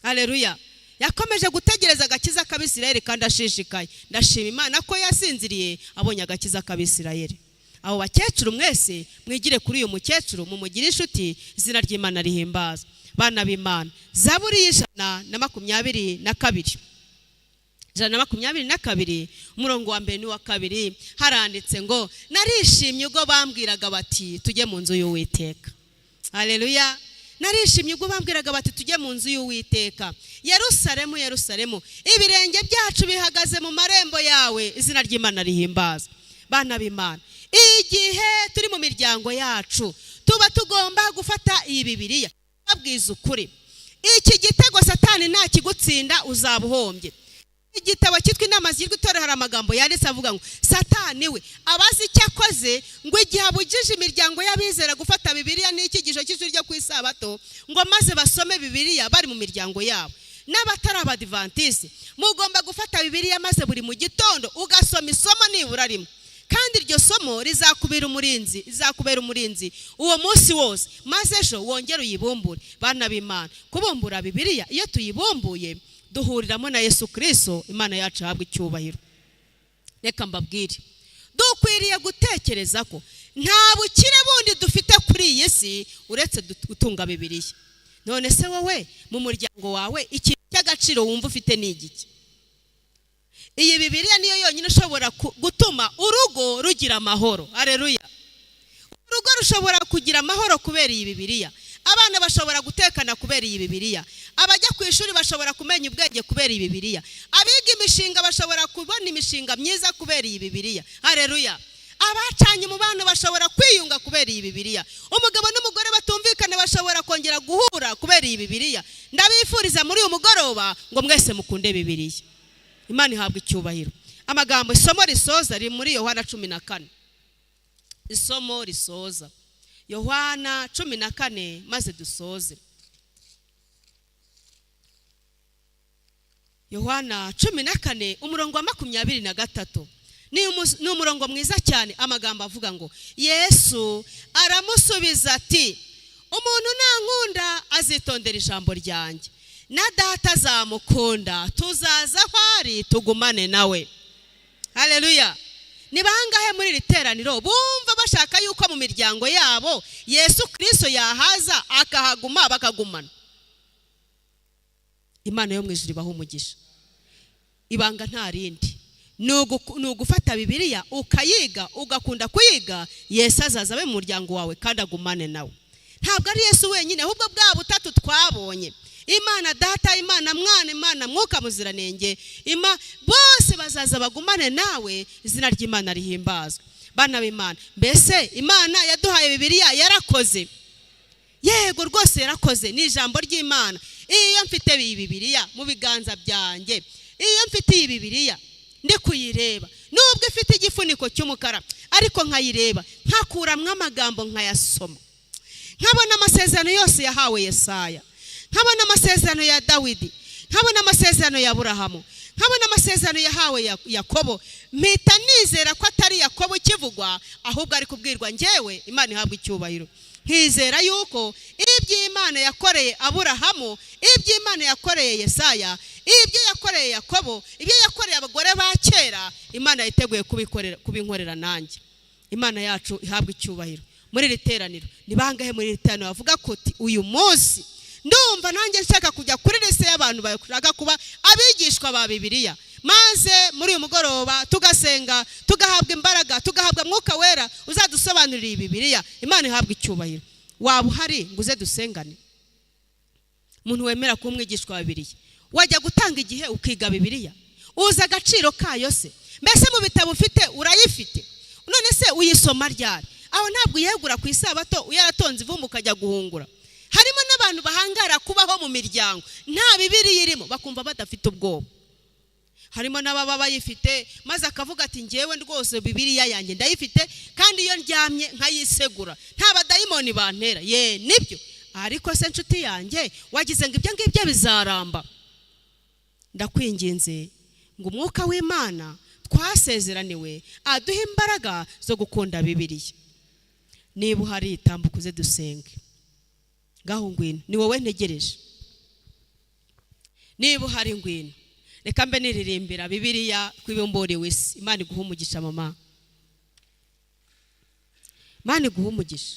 Haleluya. Yakomeje gutegereza agakiza k'Abisirayeli kandi ashishikaye. Ndashima Imana ko yasinziriye abonye agakiza k'Abisirayeli. Abo bakecuru mwese mwigire kuri uyu mukecuru, mumugire inshuti. Izina ry'Imana rihimbaza. Bana b'Imana, Zaburi y'122, 122, umurongo wa 1 n'uwa 2, haranditse ngo narishimye ubwo bambwiraga bati tujye mu nzu y'Uwiteka. Haleluya. Narishimye ubwo bambwiraga bati tujye mu nzu y'Uwiteka. Yerusalemu, Yerusalemu, ibirenge byacu bihagaze mu marembo yawe. Izina ry'Imana rihimbaza. Bana b'Imana, igihe turi mu miryango yacu tuba tugomba gufata iyi Bibiliya. Babwiza ukuri, iki gitego Satani ntakigutsinda uzaba uhombye. Igitabo cyitwa Inama zigirwa itorero hari amagambo yanditse avuga ngo Satani we abazi icyo akoze, ngo igihe abujije imiryango y'abizera gufata Bibiliya n'icyigisho cy'ijuru ryo ku isabato, ngo maze basome Bibiliya bari mu miryango yabo. N'abatari Abadivantisi, mugomba gufata Bibiliya maze buri mu gitondo ugasoma isomo nibura rimwe. Kandi iryo somo rizakubera umurinzi, rizakubera umurinzi uwo munsi wose, maze ejo wongere uyibumbure. Bana b'Imana, kubumbura Bibiliya, iyo tuyibumbuye duhuriramo na Yesu Kristo. Imana yacu ihabwe icyubahiro. Reka mbabwire, dukwiriye gutekereza ko nta bukire bundi dufite kuri iyi si uretse gutunga Bibiliya. None se wowe mu muryango wawe ikintu cy'agaciro wumva ufite ni igiki? Iyi Bibiliya niyo yonyine ishobora gutuma urugo rugira amahoro. Haleluya! Urugo rushobora kugira amahoro kubera iyi Bibiliya. Abana bashobora gutekana kubera iyi Bibiliya. Abajya ku ishuri bashobora kumenya ubwenge kubera iyi Bibiliya. Abiga imishinga bashobora kubona imishinga myiza kubera iyi Bibiliya. Haleluya! Abacanye umubano bashobora kwiyunga kubera iyi Bibiliya. Umugabo n'umugore batumvikana bashobora kongera guhura kubera iyi Bibiliya. Ndabifuriza muri uyu mugoroba ngo mwese mukunde Bibiliya. Imana ihabwa icyubahiro. Amagambo, isomo risoza riri muri Yohana 14. Isomo risoza Yohana 14, maze dusoze. Yohana 14 umurongo wa 23 ni umurongo mwiza cyane. Amagambo avuga ngo Yesu aramusubiza ati, umuntu nankunda azitondera ijambo ryanjye, na data azamukunda, tuzaza aho ari tugumane nawe. Haleluya! Ni bangahe muri iri teraniro bumva bashaka yuko mu miryango yabo Yesu Kristo yahaza akahaguma bakagumana? Imana yo mu ijuru ibaha umugisha. Ibanga nta rindi, ni ugufata Bibiliya ukayiga, ugakunda kuyiga. Yesu azaza abe mu muryango wawe kandi agumane nawe. Ntabwo ari Yesu wenyine, ahubwo bwa butatu twabonye, Imana Data, Imana Mwana, Imana Mwuka Muziranenge, bose bazaza bagumane nawe. Izina ry'Imana rihimbazwe. Bana b'Imana, mbese Imana yaduhaye Bibiliya yarakoze? Yego rwose yarakoze, ni ijambo ry'Imana. Iyo mfite iyi Bibiliya mu biganza byanjye, iyo mfite iyi Bibiliya ndi kuyireba, nubwo ifite igifuniko cy'umukara, ariko nkayireba nkakuramwo amagambo nkayasoma, nkabona amasezerano yose yahawe Yesaya, nkabona amasezerano ya Dawidi, nkabona amasezerano ya Aburahamu, nkabona amasezerano yahawe Yakobo, mpita nizera ko atari Yakobo ukivugwa, ahubwo ari kubwirwa njyewe. Imana ihabwa icyubahiro. Nkizera yuko iby'Imana yakoreye Aburahamu, iby'Imana yakoreye Yesaya, ibyo yakoreye Yakobo, ibyo yakoreye abagore ba kera, Imana yiteguye kubinkorera nanjye. Imana yacu ihabwa icyubahiro. Muri iri teraniro ni bangahe muri iri teraniro bavuga ko uyu munsi ndumva nanjye nshaka kujya kuri liste y'abantu bashaka kuba abigishwa ba Bibiliya, maze muri uyu mugoroba tugasenga, tugahabwa imbaraga, tugahabwa Mwuka Wera uzadusobanurira iyi Bibiliya. Imana ihabwa icyubahiro. Waba uhari ngo uze dusengane? Umuntu wemera kuba umwigishwa wa Bibiliya, wajya gutanga igihe ukiga Bibiliya, uzi agaciro kayo se? Mbese mu bitabo ufite urayifite? None se uyisoma ryari? Aho ntabwo uyegura ku isabato uyaratonze ivumbi ukajya guhungura. Harimo n'abantu bahangara kubaho mu miryango nta Bibiliya irimo, bakumva badafite ubwoba. Harimo n'ababa bayifite maze akavuga ati njyewe rwose Bibiliya yanjye ndayifite, kandi iyo ndyamye nkayisegura nta badayimoni bantera. Ye nibyo, ariko se nshuti yanjye wagize ngo ibyo ngibyo bizaramba? Ndakwinginze ngo Umwuka w'Imana twasezeraniwe aduhe imbaraga zo gukunda Bibiliya. Niba uhari tambuka uze dusenge. Ngaho ngwino, ni wowe ntegereje. Niba uhari ngwino. Reka mbe niririmbira Bibiliya kwibumburiwe isi. Imana iguhe umugisha mama. Imana iguhe umugisha.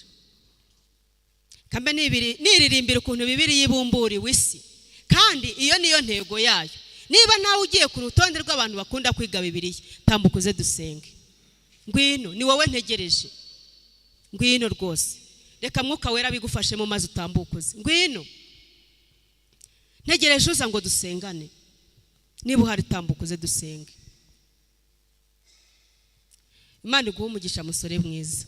Kambe niririmbira ukuntu Bibiliya ibumburiwe isi, kandi iyo niyo ntego yayo. Niba nawe ugiye ku rutonde rw'abantu bakunda kwiga Bibiliya, tambuka uze dusenge. Ngwino, ni wowe ntegereje. Ngwino rwose. Reka Mwuka Wera bigufashemo maze utambuke uze. Ngwino, ntegereje uza ngo dusengane. Niba uhari tambuka uze dusenge. Imana iguhe umugisha musore mwiza.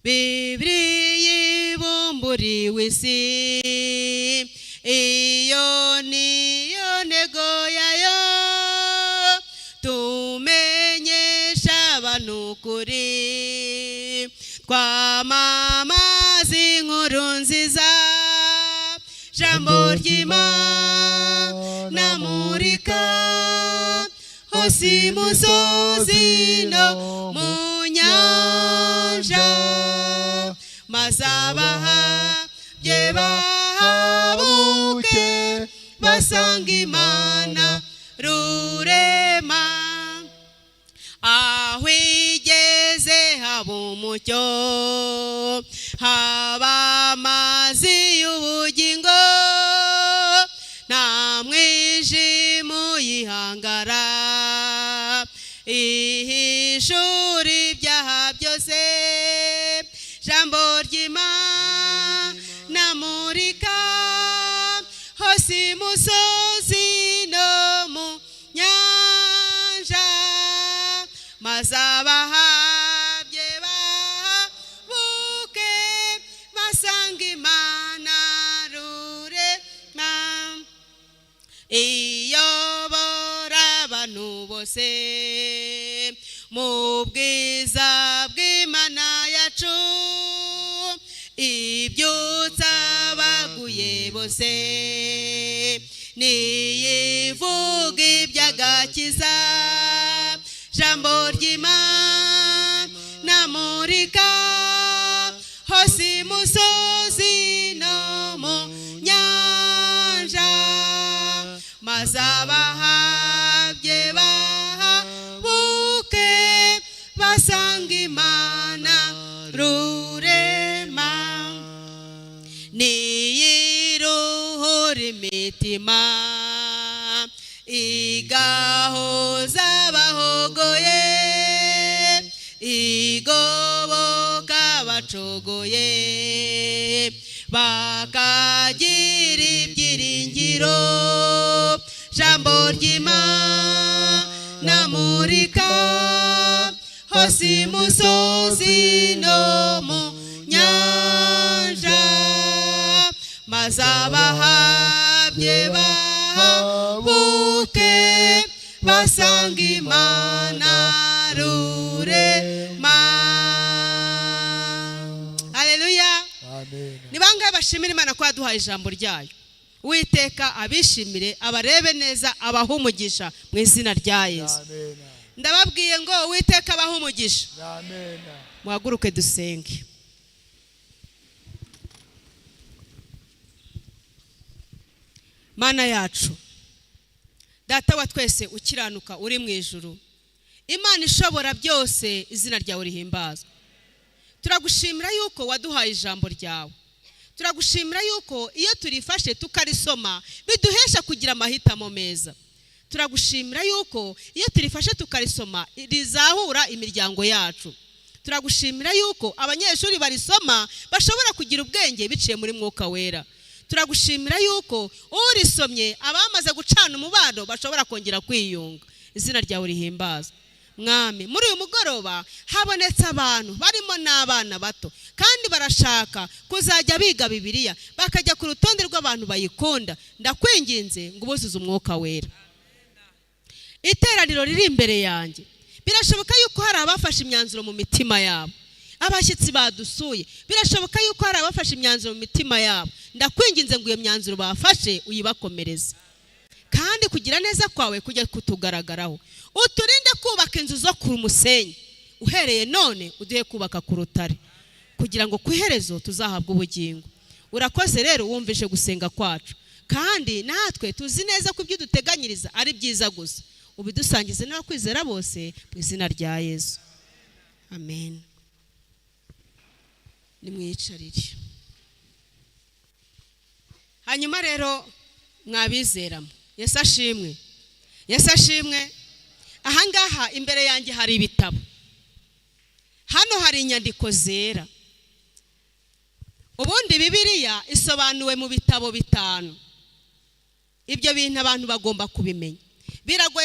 Bibiliya ibumburiwe isi, iyo niyo ntego yayo, tumenyesha abantu ukuri, twamamaza inkuru nziza, jambo ry'Imana murika hose. Hose imusozi no mu nyanja, maze abahabye bahabuke basanga Imana Rurema. Aho igeze haba umucyo, haba amazi y'ubugingo, nta mwijima uyihangara, ihishura ibyaha byose. Jambo ry'Imana murika hose imusozi no mu nyanja, maze abahabye bahabuke basanga Imana Rurema. Iyobora abantu bose mu bwiza bw'Imana yacu, ibyutsa abaguye bose, niyivuga iby'agakiza. Jambo ry'Imana murika hose imusozi no mu nyanja, maze abahabye bahabuke basanga Imana Rurema. Niyiruhura imitima, igahoza abahogoye, igoboka abacogoye, bakagira ibyiringiro. Jambo ry'Imana murika hose imusozi no mu nyanja, maze abahabye bahabuke basanga Imana Rurema. Haleluya! Amen. Ni bangahe bashimira Imana ko yaduhaye ijambo ryayo? Uwiteka abishimire, abarebe neza, abahe umugisha mu izina rya Yesu. Amen. Ndababwiye ngo Uwiteka abahe umugisha. Amen. Muhaguruke dusenge. Mana yacu, Data wa twese ukiranuka uri mu ijuru, Imana ishobora byose, izina ryawe rihimbazwa. Turagushimira yuko waduhaye ijambo ryawe. Turagushimira yuko iyo turifashe tukarisoma biduhesha kugira amahitamo meza. Turagushimira yuko iyo turifashe tukarisoma rizahura imiryango yacu. Turagushimira yuko abanyeshuri barisoma bashobora kugira ubwenge biciye muri Mwuka Wera. Turagushimira yuko urisomye abamaze gucana umubano bashobora kongera kwiyunga. Izina ryawe rihimbazwa. Mwami, muri uyu mugoroba habonetse abantu barimo n'abana bato, kandi barashaka kuzajya biga Bibiliya, bakajya ku rutonde rw'abantu bayikunda. Ndakwinginze ngo ubuzuze Umwuka Wera. Iteraniro riri imbere yanjye, birashoboka yuko hari abafashe imyanzuro mu mitima yabo. Abashyitsi badusuye, birashoboka yuko hari abafashe imyanzuro mu mitima yabo. Ndakwinginze ngo iyo myanzuro bafashe uyibakomereze, kandi kugira neza kwawe kujya kutugaragaraho. Uturinde kubaka inzu zo ku musenyi, uhereye none uduhe kubaka ku rutare, kugira ngo ku iherezo tuzahabwe ubugingo. Urakoze rero wumvise gusenga kwacu, kandi natwe tuzi neza ko ibyo uduteganyiriza ari byiza gusa. Ubidusangize n'abakwizera bose mu izina rya Yesu, amen. Nimwiyicarire. Hanyuma rero mwabizeramo, Yesu ashimwe, Yesu ashimwe. Ahangaha imbere yanjye hari ibitabo, hano hari inyandiko zera. Ubundi Bibiliya isobanuwe mu bitabo 5. Ibyo bintu abantu bagomba kubimenya. Biragoye.